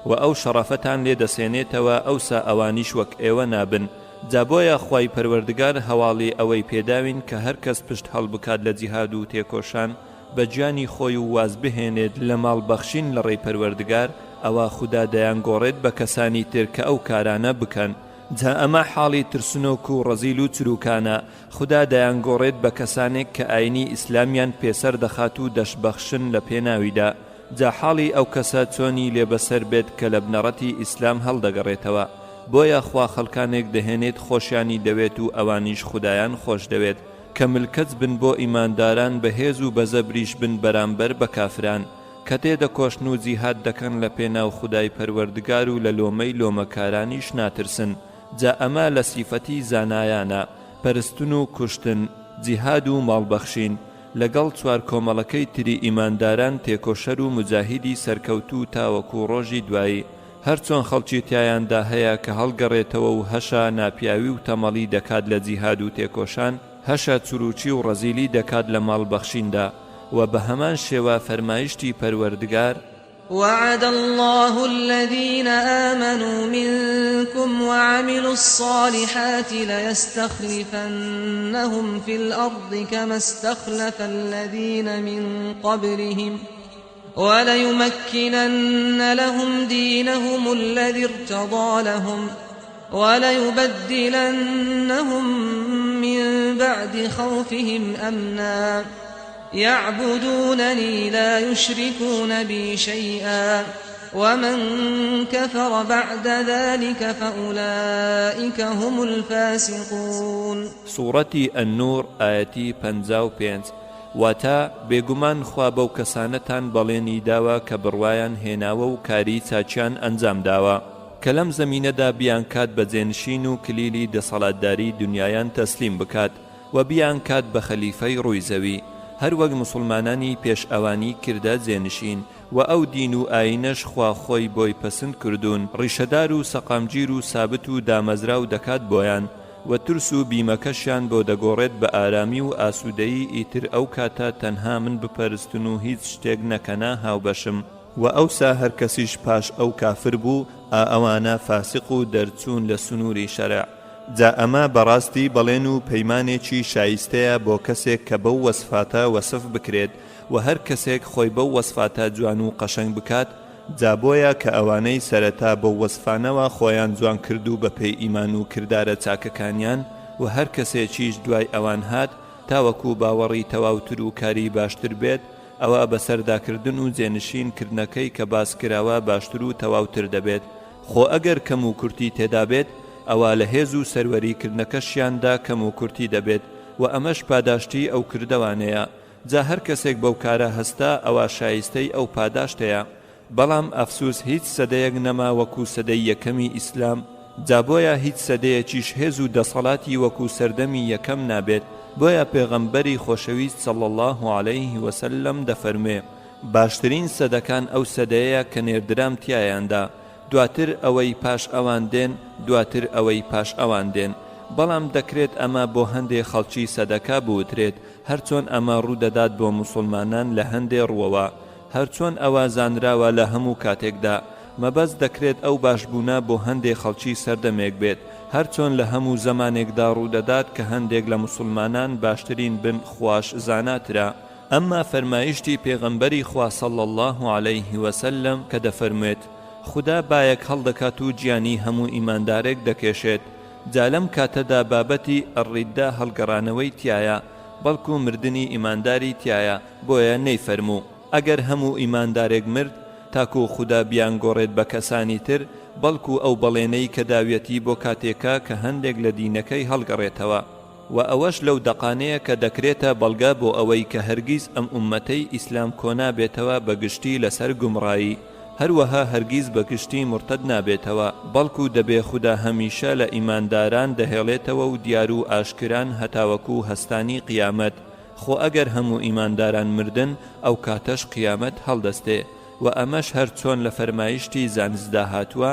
و ئەو شەڕەفەتان لێ دەسێنێتەوە ئەوسا ئەوانیش وەک ئێوە نابن جا بۆیە خوای پەروەردگار هەواڵی ئەوەی پێداوین کە هەرکەس پشت هەڵبکات لە جیهاد و تێکۆشان بە گیانی خۆی و واز بهێنێت لە ماڵ بەخشین لە ڕێی پەروەردگار ئەوا خودا دەیانگۆڕێت بە کەسانی تر کە ئەو کارانە بکەن جا ئەمە حاڵی ترسنۆک و ڕەزیل و چروکانە خودا دەیانگۆڕێت بە کەسانێک کە ئاینی ئیسلامیان پێ سەر دەخات و دەشبەخشن لە پێناویدا جا حاڵی ئەو کەسە چۆنی لێ بەسەر بێت کە لە بنەڕەتی ئیسلام هەڵدەگەڕێتەوە بۆیە خوا خەڵکانێک دەهێنێت خۆشیانی دەوێت و ئەوانیش خودایان خۆش دەوێت کە ملکەچ بن بۆ ئیمانداران بەهێز و بەزەبریش بن بەرامبەر بە کافران کە تێدەکۆشن و جیهاد دەکەن لە پێناو خودای پەروەردگار و لە لۆمەی لۆمەکارانیش ناترسن جا ئەمە لە سیفەتی زانایانە، پەرستن و کوشتن، جیهاد و ماڵ بەخشین، لەگەڵ چوار کۆمەڵەکەی تری ئیمانداران تێکۆشەر و موجاهیدی سەرکەوتوو تاوەکو ڕۆژی دوایی هەرچۆن خەڵکی تیایاندا هەیە کە هەڵگەڕێتەوە و هەشە ناپیاوی و تەمەڵی دەکات لە جیهاد و تێکۆشان، هەشە چروکی و ڕەزیلی دەکات لە ماڵ بەخشیندا، وە بەهەمان شێوە فەرمایشتی پەروەردگار، وعد اللە الذین آمنوا منکم وعملوا الصالحات ليستخلفنهم فی الأرض کما استخلف الذین من قبلهم وليمكنن لهم دينهم الذي ارتضى لهم وليبدلنهم من بعد خوفهم أمنا يعبدونني لا يشركون بي شيئا ومن كفر بعد ذلك فأولئك هم الفاسقون. سوڕەتی النور ئایەتی 55 واتە، بێگومان خوا بەو کەسانەتان بەڵێنی داوە کە بڕوایان هێناوە و کاری چاکیان ئەنجام داوە کە لەم زەمینەدا بیانکات بە جێنشین و کلیلی دەسەڵاتداری دونیایان تەسلیم بکات و بیانکات بە خەلیفەی ڕووی زەوی هەروەک موسڵمانانی پێش ئەوانی کردە جێنشین وە ئەو دین و ئایینەش خوا خۆی بۆی پەسند کردوون ڕیشەدار و سەقامگیر و سابت و دامەزراو دەکات بۆیان وە ترس و بیمەکەشیان بۆ دەگۆڕێت بە ئارامی و ئاسوودەیی ئیتر ئەو کاتە تەنها من بپەرستن و هیچ شتێک نەکەنە هاوبەشم. وە ئەوسا هەرکەسیش پاش ئەو کافر بوو ئا ئەوانە فاسق و دەرچوون لە سنووری شەرع. جا ئەمە بەڕاستی بەڵێن و پەیمانێکی شایستەیە بۆ کەسێک کە بەو وەسفاتە وەسف بکرێت وە هەر کەسێک خۆی بەو وەسفاتە جوان و قەشەنگ بکات، جا بۆیە کە ئەوانەی سەرەتا بەو وەسفانەوە خۆیان جوان کرد و بەپێی ئیمان و کردارە چاکەکانیان وە هەر کەسێکیش دوای ئەوان هات تاوەکو باوەڕی تەواوتر و کاری باشتر بێت ئەوا بەسەرداکردن و جێنشین کردنەکەی کە باس کراوە باشتر و تەواوتر دەبێت، خۆ ئەگەر کەم و کورتی تێدا بێت ئەوا لە هێز و سەروەری کردنەکەشیاندا کەم و کورتی دەبێت و ئەمەش پاداشتی ئەو کردەوانەیە جا هەر کەسێک بەو کارە هەستا ئەوا شایستەی ئەو پاداشتەیە. بەڵام ئەفسوس هیچ سەدەیەک نەما وەکو سەدەی یەکەمی ئیسلام، جا بۆیە هیچ سەدەیەکیش هێز و دەسەڵاتی وەکو سەردەمی یەکەم نابێت، بۆیە پێغەمبەری خۆشەویست صلی اللە علیه وسلم دەفەرموێ، باشترین سەدەکان ئەو سەدەیە کە نێردرام تیایاندا، دواتر ئەوەی پاش ئەوان دێن، دواتر ئەوەی پاش ئەوان دێن. بەڵام دەکرێت ئەمە بۆ هەندێ خەڵکی سەدەکە بوترێت، هەرچۆن ئەمە ڕوودەدات بۆ موسوڵمانان لە هەندێ ڕووەوە، هەرچۆن ئەوە زانراوە لە هەموو کاتێکدا مەبەست دەکرێت ئەو باشبوونە بۆ هەندێ خەڵکی سەردەمێک بێت، هەرچۆن لە هەموو زەمانێکدا ڕوودەدات کە هەندێک لە موسوڵمانان باشترین بن خواش زاناترە. ئەمما فەرمایشتی پێغەمبەری خوا صلی اللە علیه وسلم کە دەفەرموێت، خودا بایەک هەڵدەکات و گیانی هەموو ئیماندارێک دەکێشێت، جا لەم کاتەدا بابەتی، الردە، هەڵگەڕانەوەی تیایە، بەڵکو مردنی ئیمانداری تیایە، بۆیە نەیفەرموو، ئەگەر هەموو ئیماندارێک مرد، تاکو خودا بیانگۆڕێت بە کەسانی تر، بەڵکو ئەو بەڵێنەی کە داویەتی بۆ کاتێکە کە هەندێک لە دینەکەی هەڵگەڕێتەوە. وە ئەوەش لەو دەقانەیە کە دەکرێتە بەڵگە بۆ ئەوەی کە هەرگیز ئەم ئوممەتەی ئیسلام کۆنابێتەوە بە گشتی لەسەر گومڕایی، هەروەها هەرگیز بە گشتی مورتەد نابێتەوە، بەڵکو دەبێ خودا هەمیشە لە ئیمانداران دەهێڵێتەوە و دیار و ئاشکران هەتاوەکو هەستانی قیامەت. خۆ ئەگەر هەموو ئیمانداران مردن ئەو کاتەش قیامەت هەڵدەستێ وە ئەمەش هەر چۆن لە فەرمایشتی زانستدا هاتووە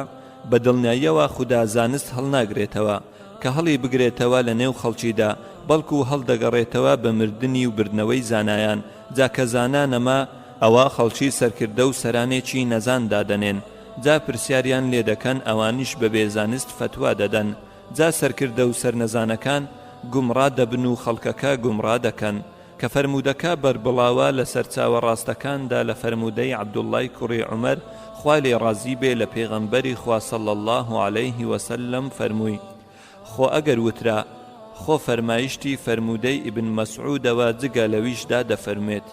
بە دڵنیاییەوە خودا زانست هەڵناگرێتەوە کە هەڵی بگرێتەوە لە نێو خەڵکیدا بەڵکو هەڵدەگەڕێتەوە بە مردنی و بردنەوەی زانایان جا کە زانا نەما ئەوا خەڵکی سەرکردە و سەرانێکی نەزان دادەنێن جا پرسیاریان لێ دەکەن ئەوانیش بە بێ زانست فەتوا دەدەن جا سەرکردە و سەرنەزانەکان گومڕا دەبن و خەڵکەکە گومڕا دەکەن کە فەرموودەکە بەربڵاوە لە سەرچاوە ڕاستەکاندا لە فەرموودەی عەبدوڵڵای کوڕی عومەر خوا لێی ڕازی بێ لە پێغەمبەری خوا صلی اللە علیه وسلم فەرمووی خۆ ئەگەر وترا خۆ فەرمایشتی فەرموودەی ئیبن مەسعودەوە جگە لەویشدا دەفەرموێت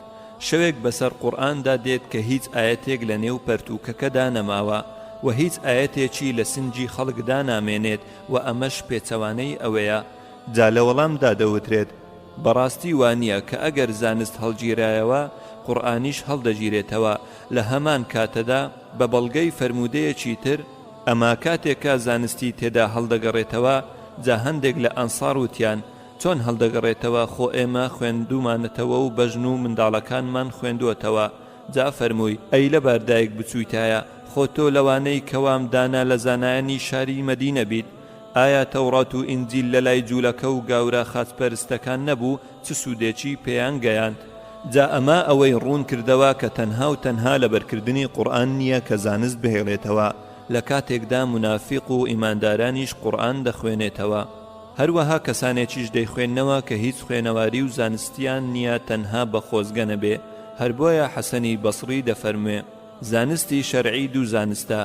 شەوێک بەسەر قورئاندا دێت کە هیچ ئایەتێک لە نێو پەرتووکەکەدا نەماوە و هیچ ئایەتێکی لە سنجی خەڵکدا نامێنێت و ئەمەش پێچەوانەی ئەوەیە جا لە وەڵامدا دەوترێت بەڕاستی وانیە کە ئەگەر زانست هەڵگیرایەوە قورئانیش هەڵدەگیرێتەوە لە هەمان کاتەدا بە بەڵگەی فەرموودەیەکی تر، ئەمە کاتێکە زانستی تێدا هەڵدەگەڕێتەوە، جا هەندێک لە ئەنساڕ وتیان، چۆن هەڵدەگەڕێتەوە خۆ ئێمە خوێندوومانەتەوە و بەژن و منداڵەکانمان خوێندووەتەوە، جا فەرمووی، ئەی لەبار دایک بچوویتایە، خۆ تۆ لەوانەی کەوام دانا لە زانایانی شاری مەدینە بیت، ئایا تەوڕات و ئینجیل لەلای جوولەکە و گاورە خاچپەرستەکان نەبوو چ سوودێکی پێیان گەیاند؟ جا ئەمە ئەوەی ڕوون کردەوە کە تەنها و تەنها لەبەرکردنی قورئان نییە کە زانست بهێڵێتەوە لە کاتێکدا مونافیق و ئیماندارانیش قورئان دەخوێنێتەوە هەروەها کەسانێکیش دەیخوێننەوە کە هیچ خوێنەواری و زانستیان نییە تەنها بە خۆزگە نەبێ هەر بۆیە حەسەنی بەسڕی دەفەرموێ زانستی شەرعی دوو زانستە،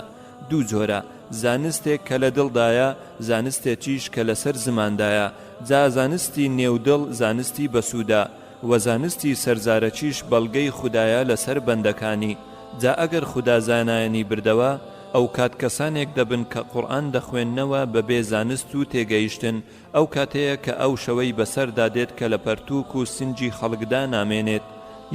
دوو جۆرە، زانستێک کە لە دڵدایە، زانستێکیش کە لەسەر زماندایە، جا زانستی نێو دڵ زانستی بەسوودە، وە زانستی سەرزارەکیش بەڵگەی خودایە لەسەر بەندەکانی، جا ئەگەر خودا زانایانی بردەوە، ئەوکات کەسانێک دەبن کە قورئان دەخوێننەوە بەبێ زانست و تێگەیشتن، ئەو کاتەیە کە ئەو شەوەی بەسەردا دێت کە لە پەرتووک و سنجی خەڵکدا نامێنێت.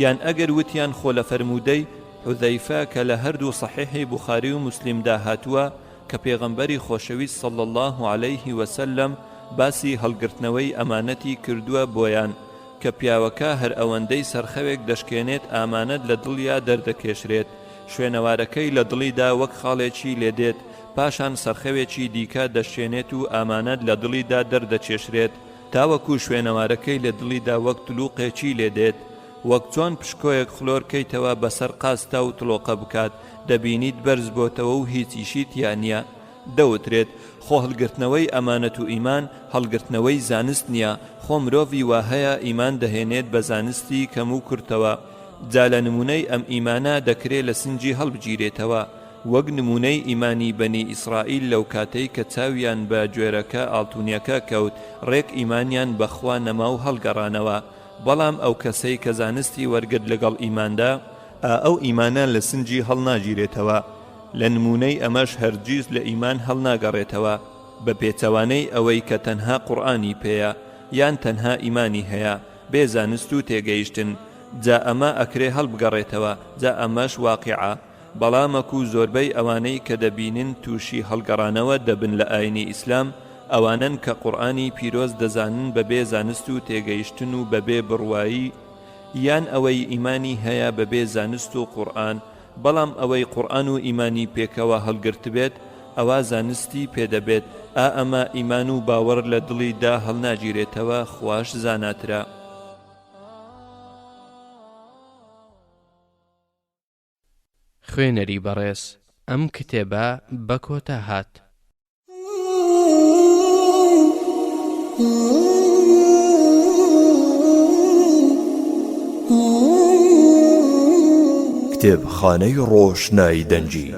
یان ئەگەر وتیان خۆ لە فەرموودەی، حوذەیفە، کە لە هەردوو صەحیحی بوخاری و موسلیمدا هاتووە کە پێغەمبەری خۆشەویست صلی اللە علیه وسلم باسی هەڵگرتنەوەی ئەمانەتی کردووە بۆیان کە پیاوەکە هەر ئەوەندەی سەرخەوێک دەشکێنێت ئامانەت لە دڵیا دەردەکێشرێت شوێنەوارەکەی لە دڵیدا وەک خاڵێکی لێدێت پاشان سەرخەوێکی دیکە دەشکێنێت و ئامانەت لە دڵیدا دەردەکێشرێت تاوەکو شوێنەوارەکەی لە دڵیدا وەک تلوقێکی لێدێت وەک چۆن پشکۆیەک خلۆر کەیتەوە بەسەر قازتا و تڵۆقە بکات دەبینیت بەرز بۆتەوە و هیچیشی تیا نیە. دەوترێت، خۆ هەڵگرتنەوەی ئەمانەت و ئیمان هەڵگرتنەوەی زانست نیە، خۆ مرۆڤی واهەیە ئیمان دەهێنێت بە زانستی کەم و کورتەوە، جا لە نمونەی ئەم ئیمانە دەکرێ لە سنجی هەڵبگیرێتەوە، وەک نمونەی ئیمانی بەنی ئیسرائیل لەوکاتەی کە چاویان بە گوێرەکە ئاڵتونیەکە کەوت ڕێک ئیمانیان بە خوا نەما و هەڵگەڕانەوە، بەڵام ئەو کەسەی کە زانستی وەرگرت لەگەڵ ئیماندا، ئا ئەو ئیمانە لە سنجی هەڵناگیرێتەوە، لە نموونەی ئەمەش هەرگیز لە ئیمان هەڵناگەڕێتەوە، بە پێچەوانەی ئەوەی کە تەنها قورئانی پێیە، یان تەنها ئیمانی هەیە، بێ زانست و تێگەیشتن، جا ئەمە ئەکرێ هەڵبگەڕێتەوە، جا ئەمەش واقیعە. بەڵامەکو زۆربەی ئەوانەی کە دەبینن توشی هەڵگەڕانەوە دەبن لە ئاینی ئیسلام ئەوانەن کە قورئانی پیرۆز دەزانن بەبێ زانست و تێگەیشتن و بەبێ بڕوایی یان ئەوەی ئیمانی هەیە بەبێ زانست و قورئان بەڵام ئەوەی قورئان و ئیمانی پێکەوە هەڵگرتبێت ئەوا زانستی پێدەبێت ئا ئەمە ئیمان و باوەڕ لە دڵی دا هەڵناگیرێتەوە خواش زاناترە. خوێنەری بەڕێز ئەم کتێبە بە کۆتا هات. کتێبخانەی ڕۆشنایی دەنگی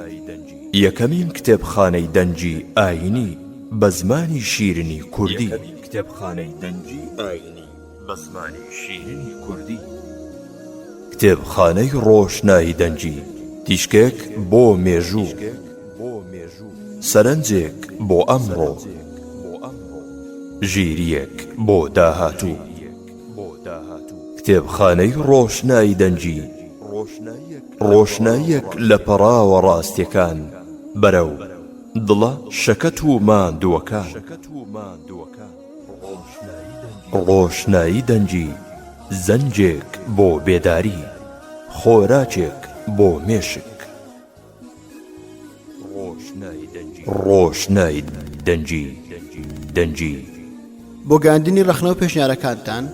یەکەمین کتێبخانەی دەنگی ئایینی بە زمانی شیرینی کوردی. یەکەمین کتێبخانەی دەنگی ئایینی. بە زمانی شیرینی کوردی. کتێبخانەی ڕۆشنایی دەنگی، تیشکێک بۆ مێژوو، سەرنجێک بۆ ئەمڕۆ، ژیرییەک بۆ داهاتوو. کتێبخانەی ڕۆشنایی دەنگی، ڕۆشناییەک لە پەڕاوە ڕاستییەکان بەرەو دڵە شەکەت و ماندووەکان. ڕۆشنایی دەنگی. زەنگێک بۆ بێداری، خۆراکێک بۆ مێشک. ڕۆشنای دەنگی دەنگی. بۆ گەیاندنی ڕەخنە و پێشنیارەکانتان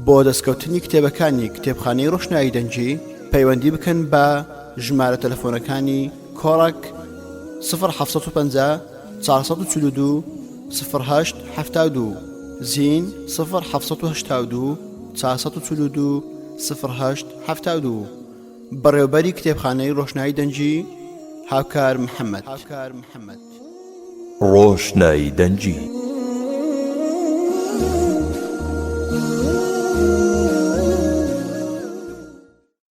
بۆ دەستکەوتنی کتێبەکانی کتێبخانەی ڕۆشنایی دەنگی پەیوەندی بکەن بە ژمارە تەلەفۆنەکانی کۆڕەک 0750 442 08 72 زین 0782 442 08 72 بەڕێوبەری کتێبخانەی ڕۆشنایی دەنگی هاوکار محەممەد. ڕۆشنایی دەنگی.